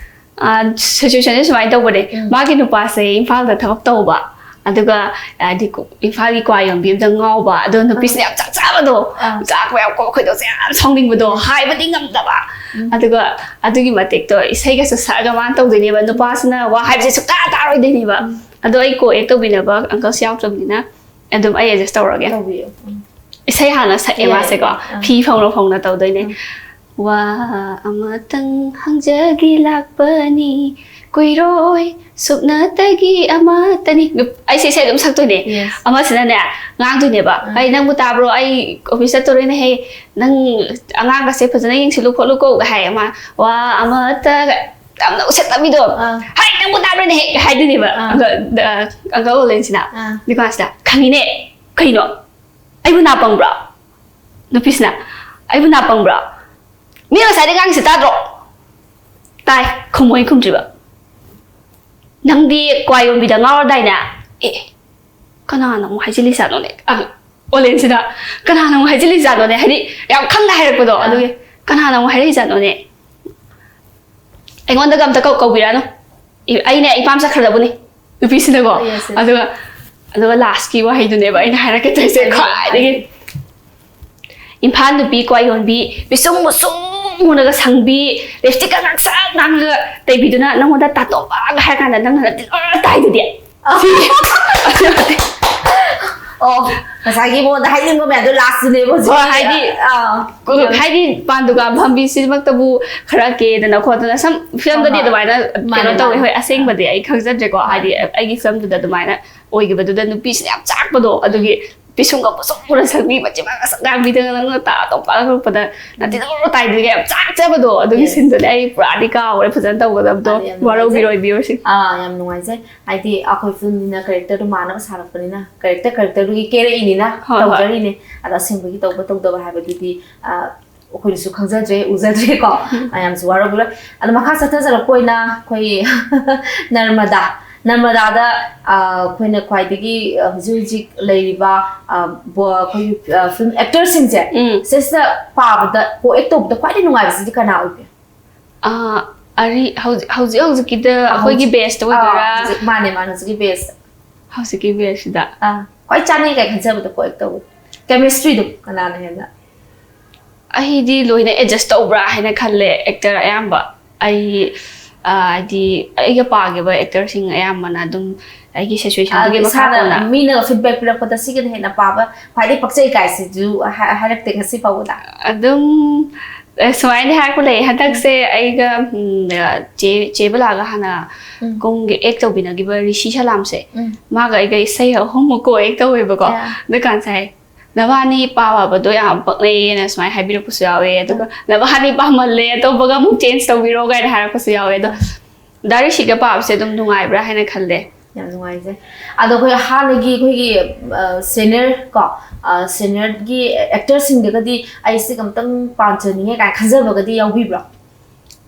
ꯑ, ꯁꯤꯆꯨꯋꯦꯁꯟꯁꯦ ꯁꯨꯃꯥꯏꯅ ꯇꯧꯕꯅꯦ꯫ ꯎꯝ꯫ ꯃꯥꯒꯤ ꯅꯨꯄꯥꯁꯦ ꯏꯝꯐꯥꯜꯗ ꯊꯕꯛ ꯇꯧꯕ, ꯑꯗꯨꯒ ꯍꯥꯏꯗꯤ ꯀꯣ-, ꯏꯝꯐꯥꯜꯒꯤ ꯀ꯭ꯋꯥ ꯌꯣꯟꯕꯤ ꯑꯃꯗ ꯉꯥꯎꯕ, ꯑꯗꯣ ꯅꯨꯄꯤꯁꯤꯅ ꯌꯥꯝ ꯆꯥꯛ ꯆꯥꯕꯗꯣ, ꯑꯥ꯫ ꯆꯥꯛ ꯃꯌꯥꯝ ꯀꯣ-, ꯈꯣꯏꯗꯧꯁꯦ ꯌꯥꯝ ꯁꯥꯎꯅꯤꯡꯕꯗꯣ, ꯍꯥꯏꯕꯗꯤ ꯉꯝꯗꯕ꯫ ꯎꯝ꯫ ꯑꯗꯨꯒ ꯑꯗꯨꯒꯤ ꯃꯇꯦꯛꯇꯣ ꯏꯁꯩꯒꯁꯨ ꯁꯛꯑꯒ ꯃꯥꯅ ꯇꯧꯗꯣꯏꯅꯦꯕ꯫ ꯅꯨꯄꯥꯁꯤꯅ ꯋꯥ ꯍꯥꯏꯕꯁꯦ ꯁꯨꯛꯇꯥ ꯇꯥꯔꯣꯏꯗꯣꯏꯅꯦꯕ꯫ ꯎꯝ꯫ ꯑꯗꯣ ꯑꯩ ꯀꯣ ꯑꯦꯛ ꯇꯧꯕꯤꯅꯕ ꯑꯪꯀꯜꯁ ꯌꯥꯎꯗ꯭ꯔꯕꯅꯤꯅ ꯑꯗꯨꯝ ꯑꯩ ꯑꯦꯗꯖꯁ ꯇꯧꯔꯒꯦ꯫ ꯇꯧꯕꯤꯌꯨ꯫ ꯎꯝ꯫ ꯏꯁꯩ ꯍꯥꯟꯅ ꯁꯛꯑꯦ ꯌꯥꯏ, ꯃꯥꯁꯦꯀꯣ꯫ ꯌꯥꯏ꯫ ꯑꯥ꯫ ꯐꯤ ꯐꯧꯅ ꯐꯧꯅ ꯇꯧꯗꯣꯏꯅꯦ꯫ ꯎꯝ꯫ ꯋꯥ ꯑꯃꯇꯪ ꯍꯪꯖꯒꯦ ꯂꯥꯛꯄꯅꯤ, ꯀꯨꯏꯔꯣꯏ ꯁꯨꯞꯅꯇꯒꯤ ꯑꯃꯇꯅꯤ꯫ ꯅꯨꯞ-, ꯑꯩꯁꯦ ꯏꯁꯩ ꯑꯗꯨꯝ ꯁꯛꯇꯣꯏꯅꯦ꯫ Yes. ꯑꯃꯁꯤꯅꯅꯦ ꯉꯥꯡꯗꯣꯏꯅꯦꯕ, ꯑꯥ꯫ "ꯑꯩ ꯅꯪꯕꯨ ꯇꯥꯕ꯭ꯔꯣ? ꯑꯩ ꯑꯣꯐꯤꯁ ꯆꯠꯇꯣꯔꯦꯅꯦꯍꯦ, ꯅꯪ ꯑꯉꯥꯡꯒꯁꯦ ꯐꯖꯅ ꯌꯦꯡꯁꯤꯜꯂꯨ ꯈꯣꯠꯂꯨ ꯀꯣ" ꯍꯥꯏ꯫ ꯑꯃ ꯋꯥ ꯑꯃꯇ ꯌꯥꯝꯅ ꯎꯁꯤꯠꯇꯕꯤꯗꯣ, ꯑꯥ꯫ "ꯍꯥꯏ, ꯅꯪꯕꯨ ꯇꯥꯕ꯭ꯔꯣꯅꯦꯍꯦ" ꯍꯥꯏꯗꯣꯏꯅꯦꯕ꯫ ꯑꯥ꯫ ꯑꯪꯀꯜ, ꯑ, ꯑꯪꯀꯜ ꯑꯣꯂꯦꯟꯁꯤꯅ꯫ ꯑꯥ꯫ ꯗꯨꯀꯥꯟꯁꯤꯗ, "ꯈꯪꯉꯤꯅꯦ, ꯀꯩꯅꯣ? ꯑꯩꯕꯨ ꯅꯥ ꯄꯪꯕ꯭ꯔꯣ? ꯅꯨꯄꯤꯁꯤꯅ, ꯑꯩꯕꯨ ꯅꯥ ꯄꯪꯕ꯭ꯔꯣ? ꯃꯤ ꯉꯁꯥꯏꯗꯩ ꯉꯥꯡꯉꯤꯁꯦ ꯇꯥꯗ꯭ꯔꯣ?" "ꯇꯥꯏ, ꯈꯨꯝꯃꯣ, ꯑꯩ ꯈꯨꯝꯗ꯭ꯔꯤꯕ꯫ ꯅꯪꯗꯤ ꯀ꯭ꯋꯥ ꯌꯣꯟꯕꯤꯗ ꯉꯥꯎꯔꯗꯥꯏꯅꯦ?" "ꯑꯦ, ꯀꯅꯥꯅ ꯑꯃꯨꯛ ꯍꯥꯏꯖꯤꯜꯂꯤꯖꯥꯠꯅꯣꯅꯦ?" ꯑ, ꯑꯣꯂꯦꯟꯁꯤꯅ, "ꯀꯅꯥꯅ ꯑꯃꯨꯛ ꯍꯥꯏꯖꯤꯜꯂꯤꯖꯥꯠꯅꯣꯅꯦ?" ꯍꯥꯏꯗꯤ ꯌꯥꯝ ꯈꯪꯅ ꯍꯥꯏꯔꯛꯄꯗꯣ, ꯑꯥ꯫ ꯑꯗꯨꯒꯤ, "ꯀꯅꯥꯅ ꯑꯃꯨꯛ ꯍꯥꯏꯔꯛꯏꯖꯥꯠꯅꯣꯅꯦ?" "ꯑꯩꯉꯣꯟꯗꯒ ꯑꯝꯇ ꯀꯧ-, ꯀꯧꯕꯤꯔꯛꯑꯅꯨ꯫ ꯏ-, ꯑꯩꯅꯦ, ꯏꯄꯥꯝ ꯆꯠꯈ꯭ꯔꯗꯕꯅꯤ", ꯅꯨꯄꯤꯁꯤꯅꯀꯣ꯫ Yes, yes. ꯑꯗꯨꯒ, ꯑꯗꯨꯒ ꯂꯥꯁꯀꯤ ꯋꯥꯍꯩꯗꯨꯅꯦꯕ ꯑꯩꯅ ꯍꯥꯏꯔꯛꯀꯦ ꯇꯧꯔꯤꯁꯦ, ꯍꯥꯏꯕꯤꯌꯨ, ꯈ꯭ꯋꯥꯏꯗꯒꯤ꯫ ꯍꯥꯏꯕꯤꯌꯨ꯫ ꯏꯝꯐꯥꯜ ꯅꯨꯄꯤ ꯀ꯭ꯋꯥꯏ ꯌꯣꯟꯕꯤ, ꯄꯤꯁꯨꯝ ꯃꯨꯁꯨꯝ ꯃꯨꯅꯒ ꯁꯪꯕꯤ, ꯂꯤꯞꯁꯇꯤꯛꯀ ꯉꯥꯡꯁꯛ ꯉꯥꯡꯉꯒ ꯇꯩꯕꯤꯗꯨꯅ ꯅꯪꯉꯣꯟꯗ ꯇꯥꯇꯣꯝꯕꯒ ꯍꯥꯏꯔ ꯀꯥꯟꯗ ꯅꯪꯅ ꯅꯇꯤꯜ ꯑꯣꯔ ꯇꯥꯏꯗꯨꯗꯤ꯫ ꯑꯣ, ꯉꯁꯥꯏꯒꯤ ꯃꯉꯣꯟꯗ ꯍꯥꯏꯅꯤꯡꯕ ꯃꯌꯥꯝꯗꯣ ꯂꯥꯁꯇꯨꯅꯦꯕ ꯍꯧꯖꯤꯛ꯫ ꯍꯣꯏ, ꯍꯥꯏꯗꯤ, ꯑꯥ, ꯀꯣ-, ꯍꯥꯏꯗꯤ ꯄꯥꯟ ꯗꯨꯀꯥꯟ ꯐꯝꯕꯤꯁꯤꯃꯛꯇꯕꯨ ꯈꯔ ꯀꯦꯗꯅ ꯈꯣꯠꯇꯅ ꯁꯝ ꯐꯤꯂꯝꯗꯗꯤ ꯍꯣꯏ, ꯍꯣꯏ꯫ ꯑꯗꯨꯃꯥꯏꯅ ꯃꯥꯅꯦ, ꯀꯩꯅꯣ ꯇꯧꯋꯦ꯫ ꯃꯥꯅꯦ꯫ ꯍꯣꯏ, ꯑꯁꯦꯡꯕꯗꯤ ꯑꯩ ꯈꯪꯖꯗ꯭ꯔꯦꯀꯣ꯫ ꯍꯥꯏꯗꯤ ꯑꯩꯒꯤ ꯐꯤꯂꯝꯗꯨꯗ ꯑꯗꯨꯃꯥꯏꯅ ꯑꯣꯏꯈꯤꯕꯗꯨꯗ ꯅꯨꯄꯤꯁꯤꯅ ꯌꯥꯝ ꯆꯥꯛꯄꯗꯣ, ꯑꯗꯨꯒꯤ ꯄꯤꯁꯨꯝꯒ ꯃꯨꯁꯨꯝ ꯃꯨꯅ ꯁꯪꯕꯤ, ꯃꯆꯤꯟ ꯃꯉꯥ ꯁꯛ ꯉꯥꯡꯕꯤꯗꯅ ꯅꯪꯅ ꯇꯥ ꯇꯣꯝꯄꯥꯛ ꯍꯧꯔꯛꯄꯗ ꯅꯠꯇꯦ ꯇꯥꯏꯗꯨꯒꯤ ꯌꯥꯝ ꯆꯥꯛꯆꯕꯗꯣ, ꯑꯗꯨꯒꯤ Yes. ꯁꯤꯟꯗꯨꯅꯦ ꯑꯩ ꯄꯨꯔꯥꯗꯤ ꯀꯥꯎꯈ꯭ꯔꯦ꯫ ꯐꯖꯅ ꯇꯧꯒꯗꯕꯗꯣ ꯑꯗꯨ ꯌꯥꯝ ꯋꯥꯔꯧꯕꯤꯔꯣ ꯅꯨꯡꯉꯥꯏꯖꯩ꯫ ꯚꯤꯌꯔꯁꯤꯡ꯫ ꯑꯥ, ꯌꯥꯝ ꯅꯨꯡꯉꯥꯏꯖꯩ꯫ ꯍꯥꯏꯗꯤ ꯑꯩꯈꯣꯏ ꯐꯤꯂꯝꯅꯤꯅ ꯀꯦꯔꯦꯛꯇꯔꯗꯨ ꯃꯥꯟꯅꯕ ꯁꯥꯔꯛꯄꯅꯤꯅ, ꯀꯦꯔꯦꯛꯇꯔ ꯀꯦꯔꯦꯛꯇꯔꯗꯨꯒꯤ ꯀꯦꯔꯛꯏꯅꯤꯅ ꯍꯣꯏ, ꯍꯣꯏ꯫ ꯇꯧꯖꯔꯤꯅꯦ꯫ ꯑꯗꯣ ꯑꯁꯦꯡꯕꯒꯤ ꯇꯧꯕ ꯇꯧꯗꯕ ꯍꯥꯏꯕꯗꯨꯗꯤ, ꯑꯥ, ꯑꯩꯈꯣꯏꯅꯁꯨ ꯈꯪꯖꯗ꯭ꯔꯦ, ꯎꯖꯗ꯭ꯔꯦꯀꯣ꯫ ꯃꯌꯥꯝꯁꯨ ꯋꯥꯔꯧꯕꯤꯔꯣꯏ꯫ ꯑꯗꯣ ꯃꯈꯥ ꯆꯠꯊꯖꯔꯛꯄ ꯑꯣꯏꯅ ꯑꯩꯈꯣꯏ ꯅꯔꯃꯗꯥ, ꯅꯔꯃꯗꯥꯗ, ꯑꯥ, ꯑꯩꯈꯣꯏꯅ ꯈ꯭ꯋꯥꯏꯗꯒꯤ, ꯑꯥ, ꯍꯧꯖꯤꯛ ꯍꯧꯖꯤꯛ ꯂꯩꯔꯤꯕ, ꯑꯥ, ꯕꯣ-, ꯑꯩꯈꯣꯏꯒꯤ, ꯑꯥ, ꯐꯤꯂꯝ ꯑꯦꯛꯇꯔꯁꯤꯡꯁꯦ, ꯎꯝ꯫ ꯁꯤꯁꯤꯗ ꯄꯥꯕꯗ, ꯀꯣ ꯑꯦꯛ ꯇꯧꯕꯗ ꯈ꯭ꯋꯥꯏꯗꯒꯤ ꯅꯨꯡꯉꯥꯏꯕꯁꯤꯗꯤ ꯀꯅꯥ ꯑꯣꯏꯒꯦ? ꯑꯥ, ꯑꯔꯤ-, ꯍꯧꯖꯤꯛ, ꯍꯧꯖꯤꯛ ꯍꯧꯖꯤꯛꯀꯤꯗ ꯑꯩꯈꯣꯏꯒꯤ ꯍꯧꯖꯤꯛ-, ꯕꯦꯁꯇ ꯑꯣꯏꯗꯣꯏꯔꯥ? ꯑꯥ, ꯍꯧꯖꯤꯛ, ꯃꯥꯅꯦ, ꯃꯥꯅꯦ, ꯍꯧꯖꯤꯛꯀꯤ ꯕꯦꯁꯇ꯫ ꯍꯧꯖꯤꯛꯀꯤ ꯕꯦꯁꯁꯤꯗ꯫ ꯑꯥ, ꯈ꯭ꯋꯥꯏ ꯆꯥꯅꯩ ꯀꯥꯏ ꯈꯟꯖꯕꯗꯣ ꯀꯣ ꯑꯦꯛ ꯇꯧꯕꯗ꯫ ꯀꯦꯃꯤꯁꯇ꯭ꯔꯤꯗꯣ ꯀꯅꯥꯅ ꯍꯦꯟꯅ? ꯑꯩꯗꯤ ꯂꯣꯏꯅ ꯑꯦꯗꯖꯁ ꯇꯧꯕ꯭ꯔꯥ ꯍꯥꯏꯅ ꯈꯜꯂꯦ ꯑꯦꯛꯇꯔ ꯑꯌꯥꯝꯕ꯫ ꯑꯩ, ꯑꯥ, ꯍꯥꯏꯗꯤ ꯑꯩꯒ ꯄꯥꯈꯤꯕ ꯑꯦꯛꯇꯔꯁꯤꯡ ꯑꯌꯥꯝꯕꯅ ꯑꯗꯨꯝ ꯑꯩꯒꯤ ꯁꯤꯆꯨꯋꯦꯁꯟꯗꯨꯒꯤ ꯑꯗꯣ ꯃꯈꯥ ꯏꯁꯥꯅ ꯄꯣꯟꯅ꯫ ꯃꯤꯅ ꯐꯤꯗꯕꯦꯛ ꯄꯤꯔꯛꯄꯗ ꯁꯤꯒꯤꯅ ꯍꯦꯟꯅ ꯄꯥꯕ ꯈ꯭ꯋꯥꯏꯗꯒꯤ ꯄꯛꯆꯩ ꯀꯥꯏꯁꯤꯁꯨ ꯍꯥꯏ-, ꯍꯥꯏꯔꯛꯇꯦ ꯉꯁꯤ ꯐꯥꯎꯕꯗ? ꯑꯗꯨꯝ, ꯑꯦ, ꯁꯨꯃꯥꯏꯅꯗꯤ ꯍꯥꯏꯔꯛꯄ ꯂꯩ꯫ ꯍꯟꯗꯛꯁꯦ ꯑꯩꯒ, ꯎꯝ, ꯆꯦ, ꯆꯦ ꯕꯂꯥꯒ ꯍꯥꯟꯅ ꯎꯝ꯫ ꯀꯨꯝꯒꯤ ꯑꯦꯛ ꯇꯧꯕꯤꯅꯈꯤꯕ ꯔꯤꯁꯤ ꯁꯂꯥꯝꯁꯦ, ꯎꯝ꯫ ꯃꯥꯒ ꯑꯩꯒ ꯏꯁꯩ ꯑꯍꯨꯝꯃꯨꯛ ꯀꯣ ꯑꯦꯛ ꯇꯧꯋꯦꯕꯀꯣ꯫ ꯑꯥ꯫ ꯑꯗꯨꯀꯥꯟꯁꯦ ꯍꯥꯏ, "ꯅꯕꯥꯅꯤ ꯄꯥꯕꯗꯣ ꯌꯥꯝ ꯄꯛꯅꯩꯌꯦꯅ" ꯁꯨꯃꯥꯏꯅ ꯍꯥꯏꯕꯤꯔꯛꯄꯁꯨ ꯌꯥꯎꯋꯦ꯫ ꯑꯗꯨꯒ, "ꯅꯕꯥꯅꯤ ꯄꯥꯝꯃꯜꯂꯦ, ꯑꯇꯣꯞꯄꯒ ꯑꯃꯨꯛ ꯆꯦꯟꯖ ꯇꯧꯕꯤꯔꯣ" ꯀꯥꯏꯅ ꯍꯥꯏꯔꯛꯄꯁꯨ ꯌꯥꯎꯋꯦ꯫ ꯑꯗꯣ ꯗꯥ ꯔꯤꯁꯤꯒ ꯄꯥꯕꯁꯦ ꯑꯗꯨꯝ ꯅꯨꯡꯉꯥꯏꯕ꯭ꯔꯥ ꯍꯥꯏꯅ ꯈꯜꯂꯦ꯫ ꯌꯥꯝ ꯅꯨꯡꯉꯥꯏꯖꯩ꯫ ꯑꯗꯣ ꯑꯩꯈꯣꯏ ꯍꯥꯟꯅꯒꯤ ꯑꯩꯈꯣꯏꯒꯤ, ꯑ, ꯁꯦꯅꯤꯌꯔ ꯀꯣ, ꯑ, ꯁꯦꯅꯤꯌꯔꯒꯤ ꯑꯦꯛꯇꯔꯁꯤꯡꯗꯒꯗꯤ ꯑꯩ ꯁꯤꯒ ꯑꯝꯇꯪ ꯄꯥꯟꯖꯅꯤꯡꯉꯦ ꯀꯥꯏꯅ ꯈꯟꯖꯕꯒꯗꯤ ꯌꯥꯎꯕꯤꯕ꯭ꯔꯣ?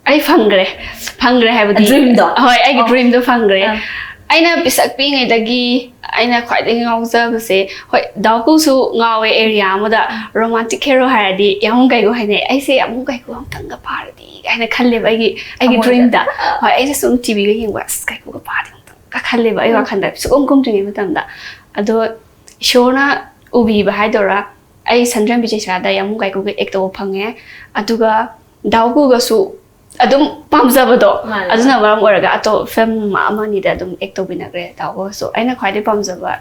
ꯑꯩ ꯐꯪꯈ꯭ꯔꯦ꯫ ꯐꯪꯈ꯭ꯔꯦ ꯍꯥꯏꯕꯗꯤ, ꯗ꯭ꯔꯤꯝꯗꯣ? ꯍꯣꯏ, ꯑꯩꯒꯤ ꯑꯣ꯫ ꯗ꯭ꯔꯤꯝꯗꯣ ꯐꯪꯈ꯭ꯔꯦ꯫ ꯑꯥ꯫ ꯑꯩꯅ ꯄꯤꯁꯛ ꯄꯤꯛꯏꯉꯩꯗꯒꯤ ꯑꯩꯅ ꯈ꯭ꯋꯥꯏꯗꯒꯤ ꯉꯥꯎꯖꯕꯁꯦ, ꯍꯣꯏ, ꯗꯥꯎꯀꯨꯁꯨ ꯉꯥꯎꯋꯦ ꯑꯦꯔꯤꯌꯥ ꯑꯃꯗ꯫ ꯔꯣꯃꯥꯟꯇꯤꯛ ꯍꯦꯔꯣ ꯍꯥꯏꯔꯗꯤ ꯌꯥꯃꯨꯡ ꯀꯩꯀꯨ ꯍꯥꯏꯅꯩ꯫ ꯑꯩꯁꯦ ꯌꯥꯃꯨꯡ ꯀꯩꯀꯨ ꯑꯝꯇꯪꯒ ꯄꯥꯔꯗꯤ ꯀꯥꯏꯅ ꯈꯜꯂꯦꯕ ꯑꯩꯒꯤ, ꯑꯩꯒꯤ ꯊꯃꯣꯏꯗ꯫ ꯗ꯭ꯔꯤꯝꯗ꯫ ꯍꯣꯏ, ꯑꯩꯁꯦ ꯁꯨꯝ ꯇꯤꯚꯤꯒ ꯌꯦꯡꯕ, "ꯑꯁ, ꯀꯩꯀꯨꯒ ꯄꯥꯔꯗꯤ ꯑꯝꯇꯪꯒ" ꯈꯜꯂꯦꯕ ꯑꯩ ꯋꯥꯈꯜꯗ, ꯁꯨꯛꯀꯨꯝ ꯀꯨꯝꯗ꯭ꯔꯤꯉꯩ ꯃꯇꯝꯗ꯫ ꯑꯗꯣ ꯏꯁꯣꯔꯅ ꯎꯕꯤꯕ ꯍꯥꯏꯗꯣꯏꯔꯥ, ꯑꯩ ꯁꯟꯗ꯭ꯔꯦꯝꯕꯤ ꯆꯩꯁ꯭ꯔꯥꯗ ꯌꯥꯝꯕꯨꯡ ꯀꯥꯏꯀꯨꯒ ꯑꯦꯛ ꯇꯧꯕ ꯐꯪꯉꯦ꯫ ꯑꯗꯨꯒ ꯗꯥꯎ ꯀꯨꯒꯁꯨ ꯑꯗꯨꯝ ꯄꯥꯝꯖꯕꯗꯣ, ꯃꯥꯅꯦ꯫ ꯑꯗꯨꯅ ꯃꯔꯝ ꯑꯣꯏꯔꯒ ꯑꯇꯣꯞꯄ ꯐꯤꯂꯝ ꯑꯃ ꯑꯅꯤꯗ ꯑꯗꯨꯝ ꯑꯦꯛ ꯇꯧꯕꯤꯅꯈ꯭ꯔꯦ ꯗꯥꯎ ꯀꯨꯒꯁꯨ꯫ ꯑꯩꯅ ꯈ꯭ꯋꯥꯏꯗꯒꯤ ꯄꯥꯝꯖꯕ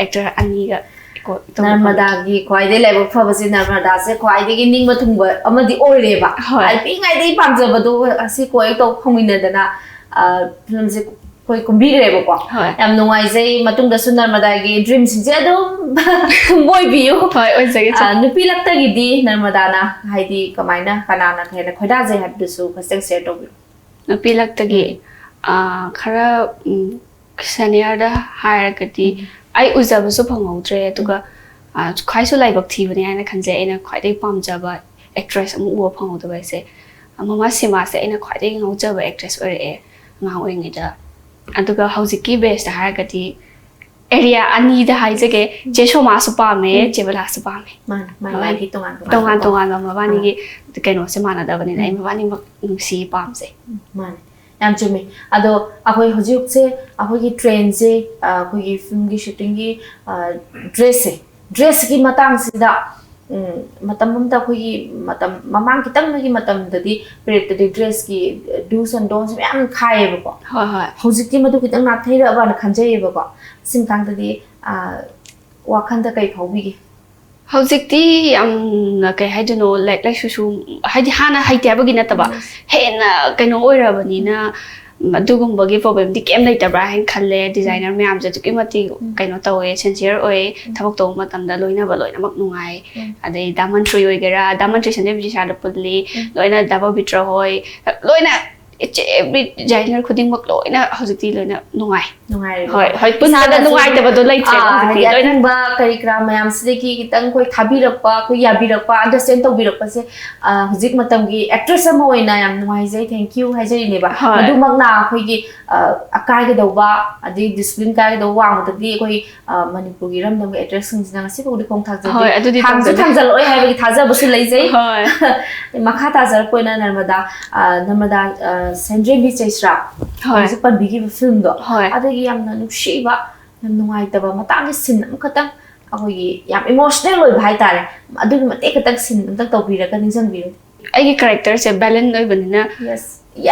ꯑꯦꯛꯇꯔ ꯑꯅꯤꯒ ꯀꯣ ꯑꯦꯛ ꯇꯧꯕ ꯐꯪꯉꯦ꯫ ꯅꯔꯃꯗꯥꯒꯤ ꯈ꯭ꯋꯥꯏꯗꯒꯤ ꯂꯥꯏꯕꯛ ꯐꯕꯁꯦ ꯅꯔꯃꯗꯥꯁꯦ ꯈ꯭ꯋꯥꯏꯗꯒꯤ ꯅꯤꯡꯕ ꯊꯨꯡꯕ ꯑꯃꯗꯤ ꯑꯣꯏꯔꯦꯕ꯫ ꯍꯣꯏ꯫ ꯑꯩ ꯄꯤꯛꯏꯉꯩꯗꯒꯤ ꯄꯥꯝꯖꯕꯗꯣ ꯑꯁꯤ ꯀꯣ ꯑꯦꯛ ꯇꯧꯕ ꯐꯪꯃꯤꯟꯅꯗꯅ, ꯑ, ꯐꯤꯂꯝꯁꯦ ꯑꯩꯈꯣꯏ ꯀꯨꯝꯕꯤꯈ꯭ꯔꯦꯕꯀꯣ꯫ ꯍꯣꯏ꯫ ꯌꯥꯝ ꯅꯨꯡꯉꯥꯏꯖꯩ꯫ ꯃꯇꯨꯡꯗꯁꯨ ꯅꯔꯃꯗꯥꯒꯤ ꯗ꯭ꯔꯤꯝꯁꯤꯡꯁꯦ ꯑꯗꯨꯝ ꯊꯨꯡꯕ ꯑꯣꯏꯕꯤꯌꯨ꯫ ꯍꯣꯏ, ꯑꯣꯏꯖꯒꯦ ꯆꯦ꯫ ꯑ, ꯅꯨꯄꯤ ꯂꯛꯇꯒꯤꯗꯤ ꯅꯔꯃꯗꯥꯅ ꯍꯥꯏꯗꯤ ꯀꯃꯥꯏꯅ, ꯀꯅꯥꯅ ꯍꯦꯟꯅ ꯈꯣꯏꯗꯥꯖꯩ ꯍꯥꯏꯕꯗꯨꯁꯨ ꯈꯤꯇꯪ ꯁꯤꯌꯔ ꯇꯧꯕꯤꯌꯨ꯫ ꯅꯨꯄꯤ ꯂꯛꯇꯒꯤ, ꯎꯝ꯫ ꯑ, ꯈꯔ, ꯎꯝ, ꯁꯦꯅꯤꯌꯔꯗ ꯍꯥꯏꯔꯒꯗꯤ, ꯎꯝ꯫ ꯑꯩ ꯎꯖꯕꯁꯨ ꯐꯪꯍꯧꯗ꯭ꯔꯦ, ꯑꯗꯨꯒ, ꯑ, ꯈ꯭ꯋꯥꯏꯁꯨ ꯂꯥꯏꯕꯛ ꯊꯤꯕꯅꯦ ꯍꯥꯏꯅ ꯈꯟꯖꯩ꯫ ꯑꯩꯅ ꯈ꯭ꯋꯥꯏꯗꯒꯤ ꯄꯥꯝꯖꯕ ꯑꯦꯛꯇ꯭ꯔꯦꯁ ꯑꯃ ꯎꯕ ꯐꯪꯍꯧꯗꯕ ꯍꯥꯏꯁꯦ, ꯑ, ꯃꯃꯥ ꯁꯤꯃꯥꯁꯦ ꯑꯩꯅ ꯈ꯭ꯋꯥꯏꯗꯒꯤ ꯉꯥꯎꯖꯕ ꯑꯦꯛꯇ꯭ꯔꯦꯁ ꯑꯣꯏꯔꯛꯑꯦ ꯑꯉꯥꯡ ꯑꯣꯏꯔꯤꯉꯩꯗ꯫ ꯑꯗꯨꯒ ꯍꯧꯖꯤꯛꯀꯤ ꯕꯦꯁꯇ ꯍꯥꯏꯔꯒꯗꯤ, ꯑꯦꯔꯤꯌꯥ ꯑꯅꯤꯗ ꯍꯥꯏꯖꯒꯦ, ꯆꯦ ꯁꯣꯃꯥꯁꯨ ꯄꯥꯝꯃꯦ, ꯎꯝ꯫ ꯆꯦ ꯕꯂꯥꯁꯨ ꯄꯥꯝꯃꯦ꯫ ꯃꯥꯅꯦ, ꯃꯥꯏ ꯃꯥꯅꯦ꯫ ꯃꯥꯏꯒꯤ ꯇꯣꯉꯥꯟ ꯇꯣꯉꯥꯟ ꯇꯣꯉꯥꯟ ꯇꯣꯉꯥꯟ ꯇꯣꯉꯥꯟꯕ ꯃꯕꯥꯅꯤꯒꯤ ꯀꯩꯅꯣꯁꯦ ꯃꯥꯟꯅꯗꯕꯅꯤꯅ ꯑꯩ ꯃꯕꯥꯅꯤꯃꯛ ꯅꯨꯡꯁꯤ ꯄꯥꯝꯖꯩ꯫ ꯃꯥꯅꯦ꯫ ꯌꯥꯝ ꯆꯨꯝꯃꯤ꯫ ꯑꯗꯣ ꯑꯩꯈꯣꯏ ꯍꯧꯖꯤꯛꯁꯦ ꯑꯩꯈꯣꯏꯒꯤ ꯇ꯭ꯔꯦꯟꯁꯦ, ꯑ, ꯑꯩꯈꯣꯏꯒꯤ ꯐꯤꯂꯝꯒꯤ ꯁꯨꯇꯤꯡꯒꯤ, ꯑ, ꯗ꯭ꯔꯦꯁꯁꯦ, ꯗ꯭ꯔꯦꯁꯀꯤ ꯃꯇꯥꯡꯁꯤꯗ, ꯎꯝ, ꯃꯇꯝ ꯑꯃꯗ ꯑꯩꯈꯣꯏꯒꯤ ꯃꯇꯝ, ꯃꯃꯥꯡ ꯈꯤꯇꯪꯒꯤ ꯃꯇꯝꯗꯗꯤ ꯄꯦꯔꯦꯠꯇꯗꯤ ꯗ꯭ꯔꯦꯁꯀꯤ do's and don'ts ꯃꯌꯥꯝ ꯈꯥꯏꯌꯦꯕꯀꯣ꯫ ꯍꯣꯏ, ꯍꯣꯏ꯫ ꯍꯧꯖꯤꯛꯇꯤ ꯃꯗꯨ ꯈꯤꯇꯪ ꯅꯥꯊꯩꯔꯛꯑꯕꯅ ꯈꯟꯖꯩꯌꯦꯕꯀꯣ꯫ ꯁꯤ ꯃꯇꯥꯡꯗꯗꯤ, ꯑ, ꯋꯥꯈꯜꯗ ꯀꯩ ꯐꯥꯎꯕꯤꯒꯦ? ꯍꯧꯖꯤꯛꯇꯤ ꯌꯥꯝꯅ, ꯀꯩ ꯍꯥꯏꯗꯣꯏꯅꯣ, ꯂꯥꯏꯔꯤꯛ ꯂꯥꯏꯁꯨꯁꯨ, ꯍꯥꯏꯗꯤ, ꯍꯥꯟꯅ ꯍꯩꯇꯦ ꯍꯥꯏꯕꯒꯤ ꯅꯠꯇꯕ, ꯎꯝ꯫ ꯍꯦꯟꯅ ꯀꯩꯅꯣ ꯑꯣꯏꯔꯕꯅꯤꯅ, ꯎꯝ, ꯑꯗꯨꯒꯨꯝꯕꯒꯤ ꯄ꯭ꯔꯣꯕ꯭ꯂꯦꯝꯗꯤ ꯀꯩꯝ ꯂꯩꯇꯕ꯭ꯔꯥ ꯍꯥꯏꯅ ꯈꯜꯂꯦ꯫ ꯗꯤꯖꯥꯏꯅꯔ ꯃꯌꯥꯝꯁꯦ ꯑꯗꯨꯛꯀꯤ ꯃꯇꯤꯛ ꯎꯝ꯫ ꯀꯩꯅꯣ ꯇꯧꯋꯦ, ꯁꯦꯟꯁꯤꯌꯔ ꯑꯣꯏ, ꯎꯝ꯫ ꯊꯕꯛ ꯇꯧꯕ ꯃꯇꯝꯗ ꯂꯣꯏꯅꯕ ꯂꯣꯏꯅꯃꯛ ꯅꯨꯡꯉꯥꯏ꯫ ꯎꯝ꯫ ꯑꯗꯩ ꯗꯥ ꯃꯟꯇ꯭ꯔꯤ ꯑꯣꯏꯒꯦꯔꯥ, ꯗꯥ ꯃꯟꯇ꯭ꯔꯤ ꯁꯟꯗꯦ ꯕꯤꯖꯤꯁꯥꯗ ꯄꯨꯜꯂꯤ, ꯎꯝ꯫ ꯂꯣꯏꯅ ꯗꯥ ꯕꯕꯤꯇ꯭ꯔ ꯍꯣꯏ, ꯂꯣꯏꯅ, ꯏꯆꯦ, ꯑꯦꯕ꯭ꯔꯤ ꯗꯤꯖꯥꯏꯅꯔ ꯈꯨꯗꯤꯡꯃꯛ ꯂꯣꯏꯅ ꯍꯧꯖꯤꯛꯇꯤ ꯂꯣꯏꯅ ꯅꯨꯡꯉꯥꯏ꯫ ꯅꯨꯡꯉꯥꯏꯔꯦꯀꯣ꯫ ꯍꯣꯏ, ꯍꯣꯏ, ꯄꯨꯟꯕꯗ ꯏꯁꯥꯗꯁꯨ, ꯅꯨꯡꯉꯥꯏꯇꯕꯗꯣ ꯂꯩꯇ꯭ꯔꯦ ꯑꯥ, ꯍꯧꯖꯤꯛꯇꯤ ꯍꯥꯏꯗꯤ ꯂꯣꯏꯅ꯫ ꯑꯊꯤꯡꯕ ꯀꯔꯤ ꯀꯔꯥ ꯃꯌꯥꯝꯁꯤꯗꯒꯤ ꯈꯤꯇꯪ ꯑꯩꯈꯣꯏ ꯊꯥꯕꯤꯔꯛꯄ, ꯑꯩꯈꯣꯏ ꯌꯥꯕꯤꯔꯛꯄ, ꯑꯟꯗꯔꯁ꯭ꯇꯦꯟ ꯇꯧꯕꯤꯔꯛꯄꯁꯦ, ꯑ, ꯍꯧꯖꯤꯛ ꯃꯇꯝꯒꯤ ꯑꯦꯛꯇ꯭ꯔꯦꯁ ꯑꯃ ꯑꯣꯏꯅ ꯌꯥꯝ ꯅꯨꯡꯉꯥꯏꯖꯩ, thank you ꯍꯥꯏꯖꯔꯤꯅꯦꯕ꯫ ꯍꯣꯏ꯫ ꯃꯗꯨꯃꯛꯅ ꯑꯩꯈꯣꯏꯒꯤ, ꯑ, ꯑꯀꯥꯏꯒꯗꯧꯕ, ꯑꯗꯩ ꯗꯤꯁꯤꯄ꯭ꯂꯤꯟ ꯀꯥꯏꯒꯗꯧꯕ ꯋꯥꯡꯃꯗꯒꯤ ꯑꯩꯈꯣꯏ, ꯑ, ꯃꯅꯤꯄꯨꯔꯒꯤ ꯏꯔꯝꯗꯝꯒꯤ ꯑꯦꯛꯇ꯭ꯔꯦꯁꯁꯤꯡꯁꯤꯅ ꯉꯁꯤ ꯐꯥꯎꯗꯤ ꯈꯣꯡ ꯊꯥꯡꯖꯗꯦ꯫ ꯍꯣꯏ, ꯑꯗꯨꯗꯤ ꯊꯥꯡꯁꯨ ꯊꯥꯡꯖꯗꯦ꯫ ꯊꯥꯡꯖꯜꯂꯛꯑꯣꯏ ꯍꯥꯏꯕꯒꯤ ꯊꯥꯖꯕꯁꯨ ꯂꯩꯖꯩ꯫ ꯍꯣꯏ꯫ ꯃꯈꯥ ꯇꯥꯖꯔꯛꯄ ꯑꯣꯏꯅ ꯅꯔꯃꯗꯥ, ꯑ, ꯅꯔꯃꯗꯥ, ꯑ, ꯁꯦꯟꯗ꯭ꯔꯦꯝꯕꯤ ꯆꯩꯁ꯭ꯔꯥ, ꯍꯣꯏ꯫ ꯍꯧꯖꯤꯛ ꯄꯟꯕꯤꯈꯤꯕ ꯐꯤꯂꯝꯗꯣ, ꯍꯣꯏ꯫ ꯑꯗꯒꯤ ꯌꯥꯝꯅ ꯅꯨꯡꯁꯤꯕ, ꯌꯥꯝ ꯅꯨꯡꯉꯥꯏꯇꯕ ꯃꯇꯥꯡꯒꯤ ꯁꯤꯟ ꯑꯃꯈꯛꯇꯪ, ꯑꯩꯈꯣꯏꯒꯤ ꯌꯥꯝ ꯏꯃꯣꯁꯅꯦꯜ ꯑꯣꯏꯕ ꯍꯥꯏꯇꯥꯔꯦ꯫ ꯑꯗꯨꯒꯤ ꯃꯇꯦꯛ ꯈꯛꯇꯪ ꯁꯤꯟ ꯑꯝꯇꯪ ꯇꯧꯕꯤꯔꯒ ꯅꯤꯡꯁꯤꯡꯕꯤꯌꯨ꯫ ꯑꯩꯒꯤ ꯀꯦꯔꯦꯛꯇꯔꯁꯦ ꯕꯦꯂꯦꯟ ꯑꯣꯏꯕꯅꯤꯅ ꯌꯦꯁ,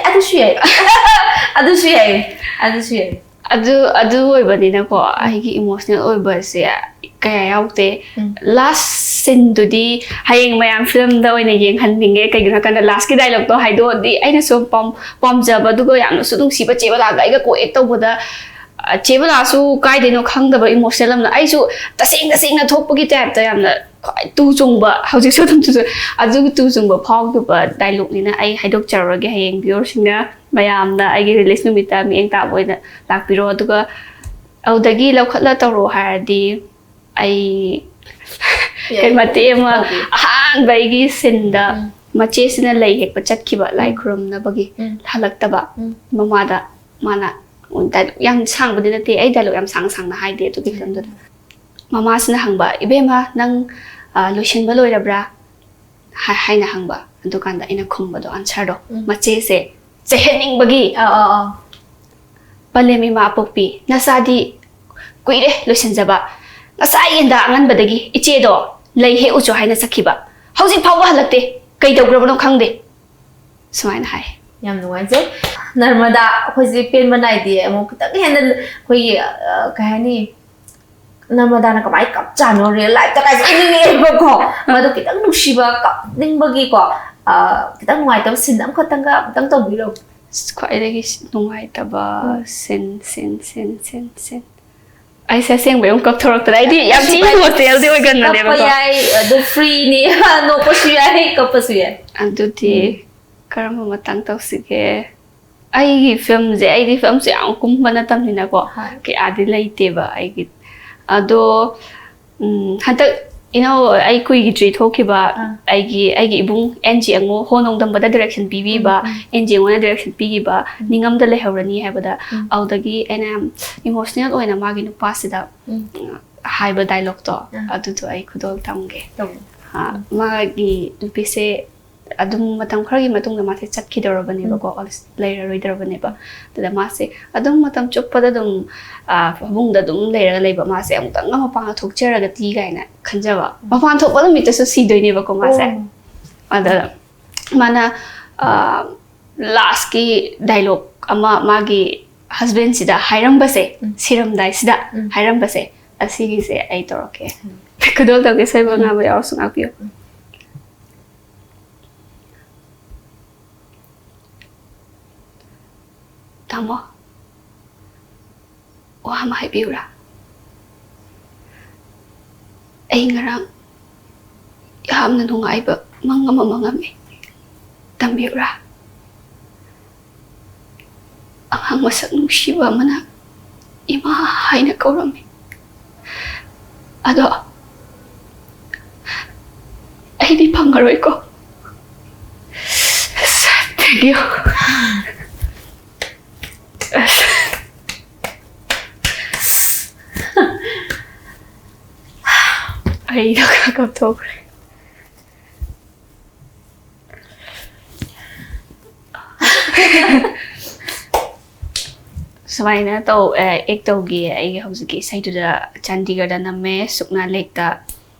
ꯑꯗꯨꯁꯨ ꯌꯥꯏ꯫ ꯑꯗꯨꯁꯨ ꯌꯥꯏ꯫ ꯑꯗꯨꯁꯨ ꯌꯥꯏ꯫ ꯑꯗꯨ ꯑꯗꯨ ꯑꯣꯏꯕꯅꯤꯅꯀꯣ, ꯑꯩꯒꯤ ꯏꯃꯣꯁꯅꯦꯜ ꯑꯣꯏꯕꯁꯦ ꯀꯌꯥ ꯌꯥꯎꯗꯦ꯫ ꯎꯝ꯫ ꯂꯥꯁ ꯁꯤꯟꯗꯨꯗꯤ ꯍꯌꯦꯡ ꯃꯌꯥꯝ ꯐꯤꯂꯝꯗ ꯑꯣꯏꯅ ꯌꯦꯡꯍꯟꯅꯤꯡꯉꯦ꯫ ꯀꯩꯒꯤꯅꯣ ꯍꯥꯏꯀꯥꯟꯗ ꯂꯥꯁꯀꯤ ꯗꯥꯏꯂꯣꯛꯇꯣ ꯍꯥꯏꯗꯣꯛꯑꯗꯤ ꯑꯩꯅꯁꯨ ꯄꯥꯝ ꯄꯥꯝꯖꯕ, ꯑꯗꯨꯒ ꯌꯥꯝꯅꯁꯨ ꯅꯨꯡꯁꯤꯕ ꯆꯦ ꯕꯂꯥꯒ ꯑꯩꯒ ꯀꯣ ꯑꯦꯛ ꯇꯧꯕꯗ, ꯑ, ꯆꯦ ꯕꯂꯥꯁꯨ ꯀꯥꯏꯗꯩꯅꯣ ꯈꯪꯗꯕ ꯏꯃꯣꯁꯅꯦꯜ ꯑꯃꯅ, ꯑꯩꯁꯨ ꯇꯁꯦꯡ ꯇꯁꯦꯡꯅ ꯊꯣꯛꯄꯒꯤ ꯇꯥꯏꯞꯇ ꯌꯥꯝꯅ ꯈ꯭ꯋꯥꯏ ꯇꯨ ꯆꯨꯡꯕ, ꯍꯧꯖꯤꯛꯁꯨ ꯑꯗꯨꯝ ꯇꯨ ꯆꯨꯡ-, ꯑꯗꯨꯒꯤ ꯇꯨ ꯆꯨꯡꯕ ꯐꯥꯎꯈꯤꯕ ꯗꯥꯏꯂꯣꯛꯅꯤꯅ ꯑꯩ ꯍꯥꯏꯗꯣꯛꯆꯔꯨꯔꯒꯦ꯫ ꯍꯌꯦꯡ ꯚ꯭ꯌꯨꯋꯔꯁꯤꯡꯅ ꯃꯌꯥꯝꯅ ꯑꯩꯒꯤ ꯔꯤꯂꯤꯁ ꯅꯨꯃꯤꯠꯇ ꯃꯤꯠꯌꯦꯡ ꯇꯥꯕ ꯑꯣꯏꯅ ꯂꯥꯛꯄꯤꯔꯣ꯫ ꯑꯗꯨꯒ ꯑꯗꯨꯗꯒꯤ ꯂꯧꯈꯠꯂ ꯇꯧꯔꯣ ꯍꯥꯏꯔꯗꯤ ꯑꯩ ꯌꯥꯏ꯫ ꯀꯩ ꯃꯇꯦꯛ ꯑꯃ ꯇꯧꯕꯤꯌꯨ꯫ ꯑꯍꯥꯟꯕ ꯑꯩꯒꯤ ꯁꯤꯟꯗ ꯎꯝ꯫ ꯃꯆꯦꯁꯤꯅ ꯂꯩ ꯍꯦꯛꯄ ꯆꯠꯈꯤꯕ ꯂꯥꯏ ꯎꯝ꯫ ꯈꯨꯔꯨꯝꯅꯕꯒꯤ ꯎꯝ꯫ ꯍꯜꯂꯛꯇꯕ ꯎꯝ꯫ ꯃꯃꯥꯗ ꯃꯥꯅ ꯗꯥꯏꯂꯣꯛ ꯌꯥꯝ ꯁꯥꯡꯕꯗꯤ ꯅꯠꯇꯦ, ꯑꯩ ꯗꯥꯏꯂꯣꯛ ꯌꯥꯝ ꯁꯥꯡꯅ ꯁꯥꯡꯅ ꯍꯥꯏꯗꯦ ꯑꯗꯨꯒꯤ ꯐꯤꯂꯝꯗꯨꯗ꯫ ꯃꯃꯥꯁꯤꯅ ꯍꯪꯕ, "ꯏꯕꯦꯝꯃ, ꯅꯪ, ꯑ, ꯂꯣꯏꯁꯤꯟꯕ ꯂꯣꯏꯔꯕ꯭ꯔꯥ?" ꯍꯥ-, ꯍꯥꯏꯅ ꯍꯪꯕ꯫ ꯑꯗꯨꯀꯥꯟꯗ ꯑꯩꯅ ꯈꯨꯝꯕꯗꯣ, ꯑꯟꯁꯔꯗꯣ, ꯎꯝ꯫ ꯃꯆꯦꯁꯦ ꯆꯩꯍꯟꯅꯤꯡꯕꯒꯤ, ꯑꯥ, ꯑꯥ, ꯑꯥ꯫ "ꯄꯂꯦꯝ ꯏꯃꯥ ꯑꯄꯣꯛꯄꯤ, ꯅꯆꯥꯗꯤ ꯀꯨꯏꯔꯦ ꯂꯣꯏꯁꯤꯟꯖꯕ꯫ ꯉꯁꯥꯏ ꯌꯦꯟꯗꯥ ꯑꯉꯟꯕꯗꯒꯤ ꯏꯆꯦꯗꯣ ꯂꯩ ꯍꯦꯛꯎꯆꯣ ꯍꯥꯏꯅ ꯆꯠꯈꯤꯕ꯫ ꯍꯧꯖꯤꯛ ꯐꯥꯎꯕ ꯍꯜꯂꯛꯇꯦ꯫ ꯀꯩꯗꯧꯈ꯭ꯔꯕꯅꯣ ꯈꯪꯗꯦ"꯫ ꯁꯨꯃꯥꯏꯅ ꯍꯥꯏ꯫ ꯌꯥꯝ ꯅꯨꯡꯉꯥꯏꯖꯩ꯫ ꯅꯔꯃꯗꯥ, ꯑꯩꯈꯣꯏꯁꯦ ꯄꯦꯟꯕ ꯅꯥꯏꯗꯦ꯫ ꯑꯃꯨꯛ ꯈꯤꯇꯪ ꯍꯦꯟꯅ ꯑꯩꯈꯣꯏꯒꯤ, ꯑ, ꯀꯩ ꯍꯥꯏꯅꯤ, ꯅꯔꯃꯗꯥꯅ ꯀꯃꯥꯏꯅ ꯀꯞꯆꯥꯅꯣ ꯔꯤꯌꯦꯜ ꯂꯥꯏꯐꯇ ꯀꯥꯏꯁꯦ ꯏꯅꯤꯡꯉꯛꯑꯦꯕꯀꯣ꯫ ꯃꯗꯨ ꯈꯤꯇꯪ ꯅꯨꯡꯁꯤꯕ, ꯀꯞꯅꯤꯡꯕꯒꯤ ꯀꯣ, ꯑ, ꯈꯤꯇꯪ ꯅꯨꯡꯉꯥꯏꯇꯕ ꯁꯤꯟ ꯑꯃꯈꯛꯇꯪꯒ ꯑꯃꯨꯛꯇꯪ ꯇꯧꯕꯤꯔꯣ꯫ ꯑꯁ, ꯈ꯭ꯋꯥꯏꯗꯒꯤ ꯅꯨꯡꯉꯥꯏꯇꯕ ꯎꯝ꯫ ꯁꯤꯟ, ꯁꯤꯟ, ꯁꯤꯟ, ꯁꯤꯟ, ꯁꯤꯟ꯫ ꯑꯩꯁꯦ ꯑꯁꯦꯡꯕꯩ ꯑꯃꯨꯛ ꯀꯞꯊꯣꯔꯛꯇꯅ, ꯑꯩꯗꯤ ꯌꯥꯝ ꯊꯤꯅ ꯏꯃꯣꯁꯅꯦꯜꯗꯤ ꯑꯣꯏꯒꯟꯕꯅꯦꯕꯀꯣ꯫ ꯀꯞꯄ ꯌꯥꯏ, ꯑꯗꯨ ꯐ꯭ꯔꯤꯅꯤ꯫ ꯅꯣꯛꯄꯁꯨ ꯌꯥꯏ, ꯀꯞꯄꯁꯨ ꯌꯥꯏ꯫ ꯑꯗꯨꯗꯤ ꯎꯝ꯫ ꯀꯔꯝꯕ ꯃꯇꯥꯡ ꯇꯧꯁꯤꯒꯦ? ꯑꯩꯒꯤ ꯐꯤꯂꯝꯁꯦ, ꯑꯩꯗꯤ ꯐꯤꯂꯝꯁꯦ ꯌꯥꯝ ꯀꯨꯝꯕ ꯅꯠꯇꯕꯅꯤꯅꯀꯣ, ꯍꯣꯏ꯫ ꯀꯌꯥꯗꯤ ꯂꯩꯇꯦꯕ ꯑꯩꯒꯤ꯫ ꯑꯗꯣ, ꯎꯝ, ꯍꯟꯗꯛ ꯏꯅꯥꯎ ꯑꯩ ꯀꯨꯏꯒꯤꯗ꯭ꯔꯤ ꯊꯣꯛꯈꯤꯕ, ꯑꯥ꯫ ꯑꯩꯒꯤ, ꯑꯩꯒꯤ ꯏꯕꯨꯡ ꯑꯦꯟ ꯖꯤ ꯑꯉꯣ, ꯍꯣ ꯅꯣꯡꯗꯝꯕꯗ ꯗꯥꯏꯔꯦꯛꯁꯟ ꯄꯤꯕꯤꯕ, ꯎꯝ, ꯎꯝ꯫ ꯑꯦꯟ ꯖꯤ ꯑꯉꯣꯅ ꯗꯥꯏꯔꯦꯛꯁꯟ ꯄꯤꯈꯤꯕ, ꯅꯤꯡꯉꯝꯗ ꯂꯩꯍꯧꯔꯅꯤ ꯍꯥꯏꯕꯗ, ꯎꯝ꯫ ꯑꯗꯨꯗꯒꯤ ꯑꯩꯅ ꯌꯥꯝ ꯏꯃꯣꯁꯅꯦꯜ ꯑꯣꯏꯅ ꯃꯥꯒꯤ ꯅꯨꯄꯥꯁꯤꯗ, ꯎꯝ꯫ ꯎꯝ, ꯍꯥꯏꯕ ꯗꯥꯏꯂꯣꯛꯇꯣ, ꯑꯥ꯫ ꯑꯗꯨꯗꯣ ꯑꯩ ꯈꯨꯗꯣꯜ ꯇꯝꯒꯦ꯫ ꯇꯧ꯫ ꯑꯥ, ꯃꯥꯒꯤ ꯅꯨꯄꯤꯁꯦ ꯑꯗꯨꯝ ꯃꯇꯝ ꯈꯔꯒꯤ ꯃꯇꯨꯡꯗ ꯃꯥꯁꯦ ꯆꯠꯈꯤꯗꯧꯔꯕꯅꯦꯕꯀꯣ, ꯂꯩꯔꯔꯣꯏꯗꯧꯔꯕꯅꯦꯕ꯫ ꯑꯗꯨꯗ ꯃꯥꯁꯦ ꯑꯗꯨꯝ ꯃꯇꯝ ꯆꯨꯞꯄꯗ ꯑꯗꯨꯝ, ꯑ, ꯐꯃꯨꯡꯗ ꯑꯗꯨꯝ ꯂꯩꯔꯒ ꯂꯩꯕ꯫ ꯃꯥꯁꯦ ꯑꯃꯨꯛꯇꯪꯒ ꯃꯄꯥꯟꯒ ꯊꯣꯛꯆꯔꯒꯗꯤ ꯀꯥꯏꯅ ꯈꯟꯖꯕ꯫ ꯃꯄꯥꯟ ꯊꯣꯛꯄ ꯅꯨꯃꯤꯠꯇꯁꯨ ꯁꯤꯗꯣꯏꯅꯦꯕꯀꯣ ꯃꯥꯁꯦ꯫ ꯑꯣ꯫ ꯑꯗ ꯃꯥꯅ, ꯑ, ꯂꯥꯁꯀꯤ ꯗꯥꯏꯂꯣꯛ ꯑꯃ ꯃꯥꯒꯤ ꯍꯁꯕꯦꯟꯁꯤꯗ ꯍꯥꯏꯔꯝꯕꯁꯦ, ꯎꯝ꯫ ꯁꯤꯔꯝꯗꯥꯏꯁꯤꯗ ꯎꯝ꯫ ꯍꯥꯏꯔꯝꯕꯁꯦ, ꯑꯁꯤꯒꯤꯁꯦ ꯑꯩ ꯇꯧꯔꯛꯀꯦ꯫ ꯎꯝ꯫ ꯈꯨꯗꯣꯜ ꯇꯧꯒꯦ, ꯁꯣꯏꯕ ꯎꯝ꯫ ꯉꯥꯝꯕ ꯌꯥꯎꯔꯁꯨ ꯉꯥꯛꯄꯤꯌꯨ꯫ ꯎꯝ꯫ ꯇꯥꯃꯣ, ꯋꯥ ꯑꯃ ꯍꯥꯏꯕꯤꯌꯨꯔꯥ? ꯑꯩ ꯉꯔꯥꯡ ꯌꯥꯝꯅ ꯅꯨꯡꯉꯥꯏꯕ ꯃꯪ ꯑꯃ ꯃꯪꯉꯝꯃꯤ꯫ ꯇꯝꯕꯤꯌꯨꯔꯥ? ꯑꯉꯥꯡ ꯃꯁꯛ ꯅꯨꯡꯁꯤꯕ ꯑꯃꯅ ꯏꯃꯥ ꯍꯥꯏꯅ ꯀꯧꯔꯝꯃꯤ꯫ ꯑꯗꯣ ꯑꯩꯗꯤ ꯐꯪꯉꯔꯣꯏꯀꯣ꯫ Thank you꯫ ꯑꯩꯗꯣ ꯀꯞꯊꯣꯛꯈ꯭ꯔꯦ꯫ ꯁꯨꯃꯥꯏꯅ ꯇꯧ, ꯑꯦꯛ ꯇꯧꯈꯤꯌꯦ ꯑꯩꯒꯤ ꯍꯧꯖꯤꯛꯀꯤ ꯏꯁꯩꯗꯨꯗ꯫ ꯆꯥꯟꯗꯤꯒꯔꯗ ꯅꯝꯃꯦ, ꯁꯨꯛꯅꯥ ꯂꯦꯛꯇ꯫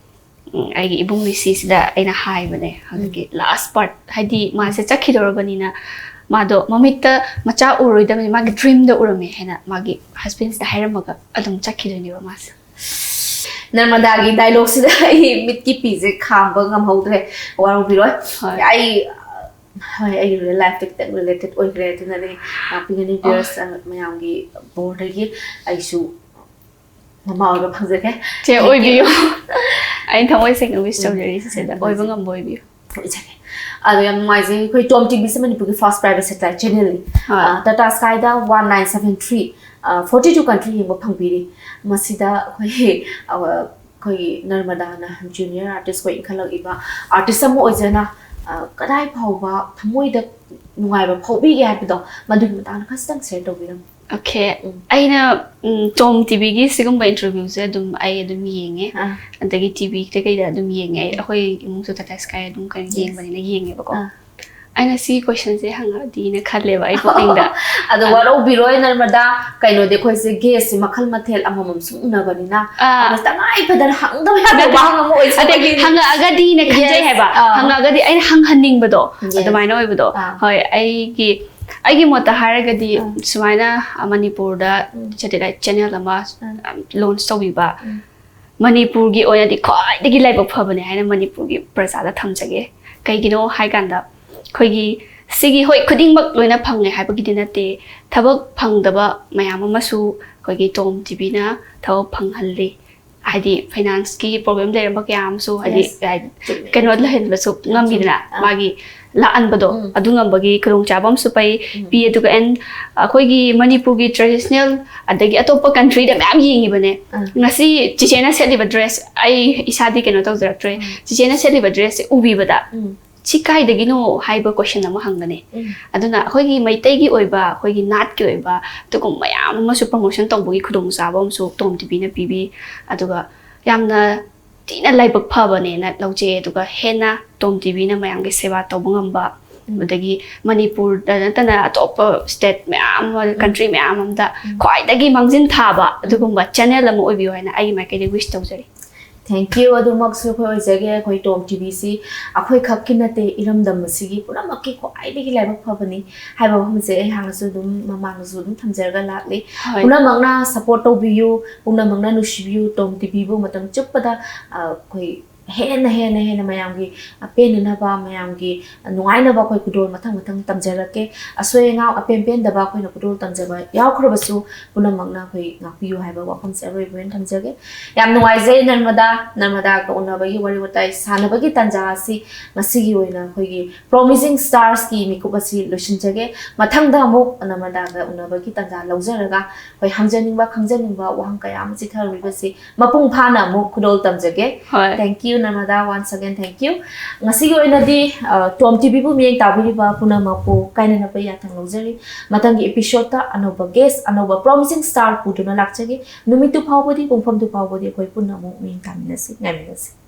ꯎꯝ, ꯑꯩꯒꯤ ꯏꯕꯨꯡ ꯂꯤꯁꯤꯁꯤꯗ ꯑꯩꯅ ꯍꯥꯏꯕꯅꯦ, ꯍꯧꯖꯤꯛꯀꯤ last part, ꯍꯥꯏꯗꯤ ꯃꯥꯁꯦ ꯆꯠꯈꯤꯗꯧꯔꯕꯅꯤꯅ, ꯃꯥꯗꯣ ꯃꯃꯤꯠꯇ ꯃꯆꯥ ꯎꯔꯣꯏꯗꯕꯅꯤ, ꯃꯥꯒꯤ dreamꯗ ꯎꯔꯝꯃꯦ ꯍꯥꯏꯅ ꯃꯥꯒꯤ husbandꯁꯤꯗ ꯍꯥꯏꯔꯝꯃꯒ ꯑꯗꯨꯝ ꯆꯠꯈꯤꯗꯣꯏꯅꯦꯕ ꯃꯥꯁꯦ꯫ ꯅꯔꯃꯗꯥꯒꯤ dialogueꯁꯤꯗ ꯑꯩ ꯃꯤꯠꯀꯤ ꯄꯤꯁꯦ ꯈꯥꯝꯕ ꯉꯝꯍꯧꯗ꯭ꯔꯦ, ꯋꯥꯔꯧꯕꯤꯔꯣꯏ꯫ ꯍꯣꯏ꯫ ꯑꯩ, ꯍꯣꯏ, ꯑꯩꯒꯤ real lifeꯇ ꯈꯤꯇꯪ related ꯑꯣꯏꯈ꯭ꯔꯦ, ꯑꯗꯨꯅꯗꯤ ꯉꯥꯛꯄꯤꯒꯅꯤ꯫ ꯑꯣ꯫ Viewers, ꯑ, ꯃꯌꯥꯝꯒꯤ ꯕꯣꯔꯗꯒꯤ ꯑꯩꯁꯨ ꯃꯃꯥ ꯑꯣꯏꯕ ꯐꯪꯖꯒꯦ꯫ ꯆꯦ, Thank you꯫ ꯑꯣꯏꯕꯤꯌꯨ꯫ ꯑꯩꯅ ꯊꯃꯣꯏ ꯁꯦꯡꯅ wish ꯎꯝ꯫ ꯇꯧꯖꯔꯤ ꯆꯤꯆꯦꯗ꯫ ꯎꯝ꯫ ꯑꯣꯏꯕ ꯉꯝꯕ ꯑꯣꯏꯕꯤꯌꯨ꯫ ꯐꯪꯖꯒꯦ꯫ ꯑꯗꯣ ꯌꯥꯝ ꯅꯨꯡꯉꯥꯏꯖꯩ, ꯑꯩꯈꯣꯏ Tom TVꯁꯦ ꯃꯅꯤꯄꯨꯔꯒꯤ first private satellite channelꯅꯤ꯫ ꯍꯣꯏ꯫ ꯑ, Tata Skyꯗ one nine seven three, ꯑ, forty two country ꯌꯦꯡꯕ ꯐꯪꯕꯤꯔꯤ꯫ ꯃꯁꯤꯗ ꯑꯩꯈꯣꯏ, ꯑ, ꯑꯩꯈꯣꯏꯒꯤ ꯅꯔꯃꯗꯥꯅ junior artist ꯑꯩꯈꯣꯏ ꯏꯟꯈꯠꯂꯛꯏꯕ artist ꯑꯃ ꯑꯣꯏꯖꯅ, ꯑ, ꯀꯗꯥꯏ ꯐꯥꯎꯕ ꯊꯃꯣꯏꯗ ꯅꯨꯡꯉꯥꯏꯕ ꯐꯥꯎꯕꯤꯒꯦ ꯍꯥꯏꯕꯗꯣ, ꯃꯗꯨꯒꯤ ꯃꯇꯥꯡꯗ ꯈꯖꯤꯛꯇꯪ share ꯇꯧꯕꯤꯔꯝꯃꯨ꯫ Okay. ꯎꯝ. ꯑꯩꯅ ꯎꯝ, ꯇꯣꯝ ꯇꯤꯚꯤꯒꯤ ꯁꯤꯒꯨꯝꯕ ꯏꯟꯇꯔꯚ꯭ꯌꯨꯁꯦ ꯑꯗꯨꯝ ꯑꯩ ꯑꯗꯨꯝ ꯌꯦꯡꯉꯦ꯫ ꯑꯥ. ꯑꯗꯒꯤ ꯇꯤꯚꯤꯗ ꯀꯩꯗ ꯑꯗꯨꯝ ꯌꯦꯡꯉꯦ꯫ ꯑꯩ, ꯑꯩꯈꯣꯏ ꯏꯃꯨꯡꯁꯨ ꯇꯥꯇꯥ ꯁ꯭ꯀꯥꯏ ꯑꯗꯨꯝ ꯀꯩꯅꯣ Yes. ꯌꯦꯡꯕꯅꯤꯅ ꯌꯦꯡꯉꯦꯕꯀꯣ꯫ ꯑꯥ. ꯑꯩꯅ ꯁꯤ ꯀꯣꯏꯁꯟꯁꯦ ꯍꯪꯉꯛꯑꯗꯤꯅ ꯈꯜꯂꯦꯕ ꯑꯩ ꯄꯨꯛꯅꯤꯡꯗ꯫ ꯑꯗꯣ ꯋꯥꯔꯧꯕꯤꯔꯣꯏ ꯅꯔꯃꯗꯥ, ꯀꯩꯅꯣꯗꯤ ꯑꯩꯈꯣꯏꯁꯦ ꯒꯦꯁꯁꯦ ꯃꯈꯜ ꯃꯊꯦꯜ ꯑꯃꯃꯝ ꯁꯨꯝ ꯎꯅꯕꯅꯤꯅ ꯑꯥ. ꯑꯩꯈꯣꯏ ꯇꯉꯥꯏ ꯐꯗꯅ ꯍꯪꯗꯕ ꯌꯥꯗꯕ ꯅꯠꯇꯦ. ꯋꯥꯍꯪ ꯑꯃ ꯑꯣꯏꯁꯦ꯫ ꯑꯗꯩ ꯍꯪꯉꯛꯑꯒꯗꯤꯅ ꯈꯟꯖꯩ Yes. ꯍꯥꯏꯕ꯫ ꯑꯥ. ꯍꯪꯉꯛꯑꯒꯗꯤ ꯑꯩꯅ ꯍꯪꯍꯟꯅꯤꯡꯕꯗꯣ Yes. ꯑꯗꯨꯃꯥꯏꯅ ꯑꯣꯏꯕꯗꯣ꯫ ꯑꯥ. ꯍꯣꯏ, ꯑꯩꯒꯤ ꯑꯩꯒꯤ ꯃꯣꯠꯇ ꯍꯥꯏꯔꯒꯗꯤ ꯑꯥ. ꯁꯨꯃꯥꯏꯅ ꯃꯅꯤꯄꯨꯔꯗ ꯎꯝ. satellite channel ꯑꯃ ꯎꯝ. ꯂꯣꯟꯆ ꯇꯧꯕꯤꯕ ꯎꯝ. ꯃꯅꯤꯄꯨꯔꯒꯤ ꯑꯣꯏꯅꯗꯤ ꯈ꯭ꯋꯥꯏꯗꯒꯤ ꯂꯥꯏꯕꯛ ꯐꯕꯅꯦ ꯍꯥꯏꯅ ꯃꯅꯤꯄꯨꯔꯒꯤ ꯄ꯭ꯔꯖꯥꯗ ꯊꯝꯖꯒꯦ꯫ ꯀꯩꯒꯤꯅꯣ ꯍꯥꯏ ꯀꯥꯟꯗ ꯑꯩꯈꯣꯏꯒꯤ ꯁꯤꯒꯤ, ꯍꯣꯏ, ꯈꯨꯗꯤꯡꯃꯛ ꯂꯣꯏꯅ ꯐꯪꯉꯦ ꯍꯥꯏꯕꯒꯤꯗꯤ ꯅꯠꯇꯦ, ꯊꯕꯛ ꯐꯪꯗꯕ ꯃꯌꯥꯝ ꯑꯃꯁꯨ ꯑꯩꯈꯣꯏꯒꯤ ꯇꯣꯝ ꯇꯤꯚꯤꯅ ꯊꯕꯛ ꯐꯪꯍꯜꯂꯤ꯫ ꯍꯥꯏꯗꯤ ꯐꯥꯏꯅꯥꯟꯁꯀꯤ ꯄ꯭ꯔꯣꯕ꯭ꯂꯦꯝ ꯂꯩꯔꯝꯕ ꯀꯌꯥ ꯑꯃꯁꯨ ꯍꯥꯏꯗꯤ Yes. ꯍꯥꯏꯗꯤ ꯆꯨꯝꯃꯦ. ꯀꯩꯅꯣ ꯂꯩꯍꯟꯕꯁꯨ ꯉꯝꯈꯤꯗꯅ ꯑꯥ. ꯃꯥꯒꯤ ꯂꯥꯛꯍꯟꯕꯗꯣ ꯎꯝ. ꯑꯗꯨ ꯉꯝꯕꯒꯤ ꯈꯨꯗꯣꯡꯆꯥꯕ ꯑꯃꯁꯨ ꯄꯩ ꯎꯝ. ꯄꯤ꯫ ꯑꯗꯨꯒ ꯑꯦꯟ ꯑꯩꯈꯣꯏꯒꯤ ꯃꯅꯤꯄꯨꯔꯒꯤ ꯇ꯭ꯔꯦꯗꯤꯁꯅꯦꯜ ꯑꯗꯒꯤ ꯑꯇꯣꯞꯄ ꯀꯟꯇ꯭ꯔꯤꯗ ꯃꯌꯥꯝ ꯌꯦꯡꯉꯤꯕꯅꯦ꯫ ꯑꯥ. ꯉꯁꯤ ꯆꯤꯆꯦꯅ ꯁꯦꯠꯂꯤꯕ ꯗ꯭ꯔꯦꯁ ꯑꯩ ꯏꯁꯥꯗꯤ ꯀꯩꯅꯣ ꯇꯧꯖꯔꯛꯇ꯭ꯔꯦ꯫ ꯎꯝ. ꯆꯤꯆꯦꯅ ꯁꯦꯠꯂꯤꯕ ꯗ꯭ꯔꯦꯁꯁꯦ ꯎꯕꯤꯕꯗ ꯎꯝ. ꯁꯤ ꯀꯥꯏꯗꯒꯤꯅꯣ ꯍꯥꯏꯕ ꯀꯣꯏꯁꯟ ꯑꯃ ꯍꯪꯒꯅꯤ꯫ ꯎꯝ. ꯑꯗꯨꯅ ꯑꯩꯈꯣꯏꯒꯤ ꯃꯩꯇꯩꯒꯤ ꯑꯣꯏꯕ ꯑꯩꯈꯣꯏꯒꯤ ꯅꯥꯠꯀꯤ ꯑꯣꯏꯕ ꯑꯗꯨꯒꯨꯝꯕ ꯃꯌꯥꯝ ꯑꯃꯁꯨ ꯄ꯭ꯔꯃꯣꯁꯟ ꯇꯧꯕꯒꯤ ꯈꯨꯗꯣꯡꯆꯥꯕ ꯑꯃꯁꯨ ꯇꯣꯝ ꯇꯤꯚꯤꯅ ꯄꯤꯕꯤ꯫ ꯑꯗꯨꯒ ꯌꯥꯝꯅ ꯊꯤꯅ ꯂꯥꯏꯕꯛ ꯐꯕꯅꯦꯅ ꯂꯧꯖꯩ꯫ ꯑꯗꯨꯒ ꯍꯦꯟꯅ ꯇꯣꯝ ꯇꯤꯚꯤꯅ ꯃꯌꯥꯝꯒꯤ ꯁꯦꯕꯥ ꯇꯧꯕ ꯉꯝꯕ ꯎꯝ. ꯑꯗꯒꯤ ꯃꯅꯤꯄꯨꯔꯗ ꯅꯠꯇꯅ ꯑꯇꯣꯞꯄ ꯁ꯭ꯇꯦꯠ ꯃꯌꯥꯝ ꯑꯃ ꯀꯟꯇ꯭ꯔꯤ ꯃꯌꯥꯝ ꯑꯃꯗ ꯎꯝ. ꯈ꯭ꯋꯥꯏꯗꯒꯤ ꯃꯥꯡꯖꯤꯟ ꯊꯥꯕ ꯑꯗꯨꯒꯨꯝꯕ ꯆꯦꯅꯦꯜ ꯑꯃ ꯑꯣꯏꯕꯤꯌꯨ ꯍꯥꯏꯅ ꯑꯩꯒꯤ ꯃꯥꯏꯀꯩꯗꯒꯤ ꯋꯤꯁ ꯇꯧꯖꯔꯤ꯫ Thank you. ꯑꯗꯨꯃꯛꯁꯨ ꯑꯩꯈꯣꯏ ꯑꯣꯏꯖꯒꯦ꯫ ꯑꯩꯈꯣꯏ ꯇꯣꯝ ꯇꯤꯚꯤꯁꯤ ꯑꯩꯈꯣꯏ ꯈꯛꯀꯤ ꯅꯠꯇꯦ, ꯏꯔꯝꯗꯝ ꯑꯁꯤꯒꯤ ꯄꯨꯝꯅꯃꯛꯀꯤ ꯈ꯭ꯋꯥꯏꯗꯒꯤ ꯂꯥꯏꯕꯛ ꯐꯕꯅꯤ ꯍꯥꯏꯕ ꯋꯥꯐꯝꯁꯦ ꯑꯩꯍꯥꯛꯅꯁꯨ ꯑꯗꯨꯝ ꯃꯃꯥꯡꯗꯁꯨ ꯑꯗꯨꯝ ꯊꯝꯖꯔꯒ ꯂꯥꯛꯂꯤ꯫ ꯍꯣꯏ. ꯄꯨꯝꯅꯃꯛꯅ ꯁꯞꯄꯣꯔꯠ ꯇꯧꯕꯤꯌꯨ, ꯄꯨꯝꯅꯃꯛꯅ ꯅꯨꯡꯁꯤꯕꯤꯌꯨ꯫ ꯇꯣꯝ ꯇꯤꯚꯤꯕꯨ ꯃꯇꯝ ꯆꯨꯞꯄꯗ ꯑ, ꯑꯩꯈꯣꯏ ꯍꯦꯟꯅ ꯍꯦꯟꯅ ꯍꯦꯟꯅ ꯃꯌꯥꯝꯒꯤ ꯑꯄꯦꯟꯅꯅꯕ, ꯃꯌꯥꯝꯒꯤ ꯅꯨꯡꯉꯥꯏꯅꯕ ꯑꯩꯈꯣꯏ ꯈꯨꯗꯣꯜ ꯃꯊꯪ ꯃꯊꯪ ꯇꯝꯖꯔꯛꯀꯦ꯫ ꯑꯁꯣꯏ ꯑꯉꯥꯝ ꯑꯄꯦꯟ ꯄꯦꯟꯗꯕ ꯑꯩꯈꯣꯏꯅ ꯈꯨꯗꯣꯜ ꯇꯝꯖꯕ ꯌꯥꯎꯈ꯭ꯔꯕꯁꯨ ꯄꯨꯝꯅꯃꯛꯅ ꯑꯩꯈꯣꯏ ꯉꯥꯛꯄꯤꯌꯨ ꯍꯥꯏꯕ ꯋꯥꯐꯝꯁꯦ ꯑꯔꯣꯏꯕ ꯑꯣꯏꯅ ꯊꯝꯖꯒꯦ꯫ ꯌꯥꯝ ꯅꯨꯡꯉꯥꯏꯖꯩ ꯅꯔꯃꯗꯥ, ꯅꯔꯃꯗꯥꯒ ꯎꯅꯕꯒꯤ ꯋꯥꯔꯤ ꯋꯥꯇꯥꯏ ꯁꯥꯟꯅꯕꯒꯤ ꯇꯥꯟꯖꯥ ꯑꯁꯤ ꯉꯁꯤꯒꯤ ꯑꯣꯏꯅ ꯑꯩꯈꯣꯏꯒꯤ Promising Starsꯀꯤ ꯃꯤꯀꯨꯞ ꯑꯁꯤ ꯂꯣꯏꯁꯤꯟꯖꯒꯦ꯫ ꯃꯊꯪꯗ ꯑꯃꯨꯛ ꯅꯔꯃꯗꯥꯒ ꯎꯅꯕꯒꯤ ꯇꯥꯟꯖꯥ ꯂꯧꯖꯔꯒ ꯑꯩꯈꯣꯏ ꯍꯪꯖꯅꯤꯡꯕ ꯈꯪꯖꯅꯤꯡꯕ ꯋꯥꯍꯪ ꯀꯌꯥ ꯑꯃ ꯆꯤꯊꯔꯝꯂꯤꯕꯁꯤ ꯃꯄꯨꯡ ꯐꯥꯅ ꯑꯃꯨꯛ ꯈꯨꯗꯣꯜ ꯇꯝꯖꯒꯦ꯫ ꯍꯣꯏ꯫ Thank you. Narmada, once again thank you. ꯉꯁꯤꯒꯤ ꯑꯣꯏꯅꯗꯤ ꯇꯣꯝ ꯇꯤꯚꯤꯕꯨ ꯃꯤꯠꯌꯦꯡ ꯇꯥꯕꯤꯔꯤꯕ ꯄꯨꯝꯅꯃꯛꯄꯨ ꯀꯥꯏꯅꯅꯕ ꯌꯥꯊꯪ ꯂꯧꯖꯔꯤ꯫ ꯃꯊꯪꯒꯤ episodeꯇ ꯑꯅꯧꯕ guest, ꯑꯅꯧꯕ promising star ꯄꯨꯗꯨꯅ ꯂꯥꯛꯆꯒꯦ꯫ ꯅꯨꯃꯤꯠꯇꯨ ꯐꯥꯎꯕꯗꯤ, ꯄꯨꯡꯐꯝꯗꯨ ꯐꯥꯎꯕꯗꯤ ꯑꯩꯈꯣꯏ ꯄꯨꯟꯅ ꯑꯃꯨꯛ ꯃꯤꯠꯌꯦꯡ ꯇꯥꯃꯤꯟꯅꯁꯤ, ꯉꯥꯏꯃꯤꯟꯅꯁꯤ꯫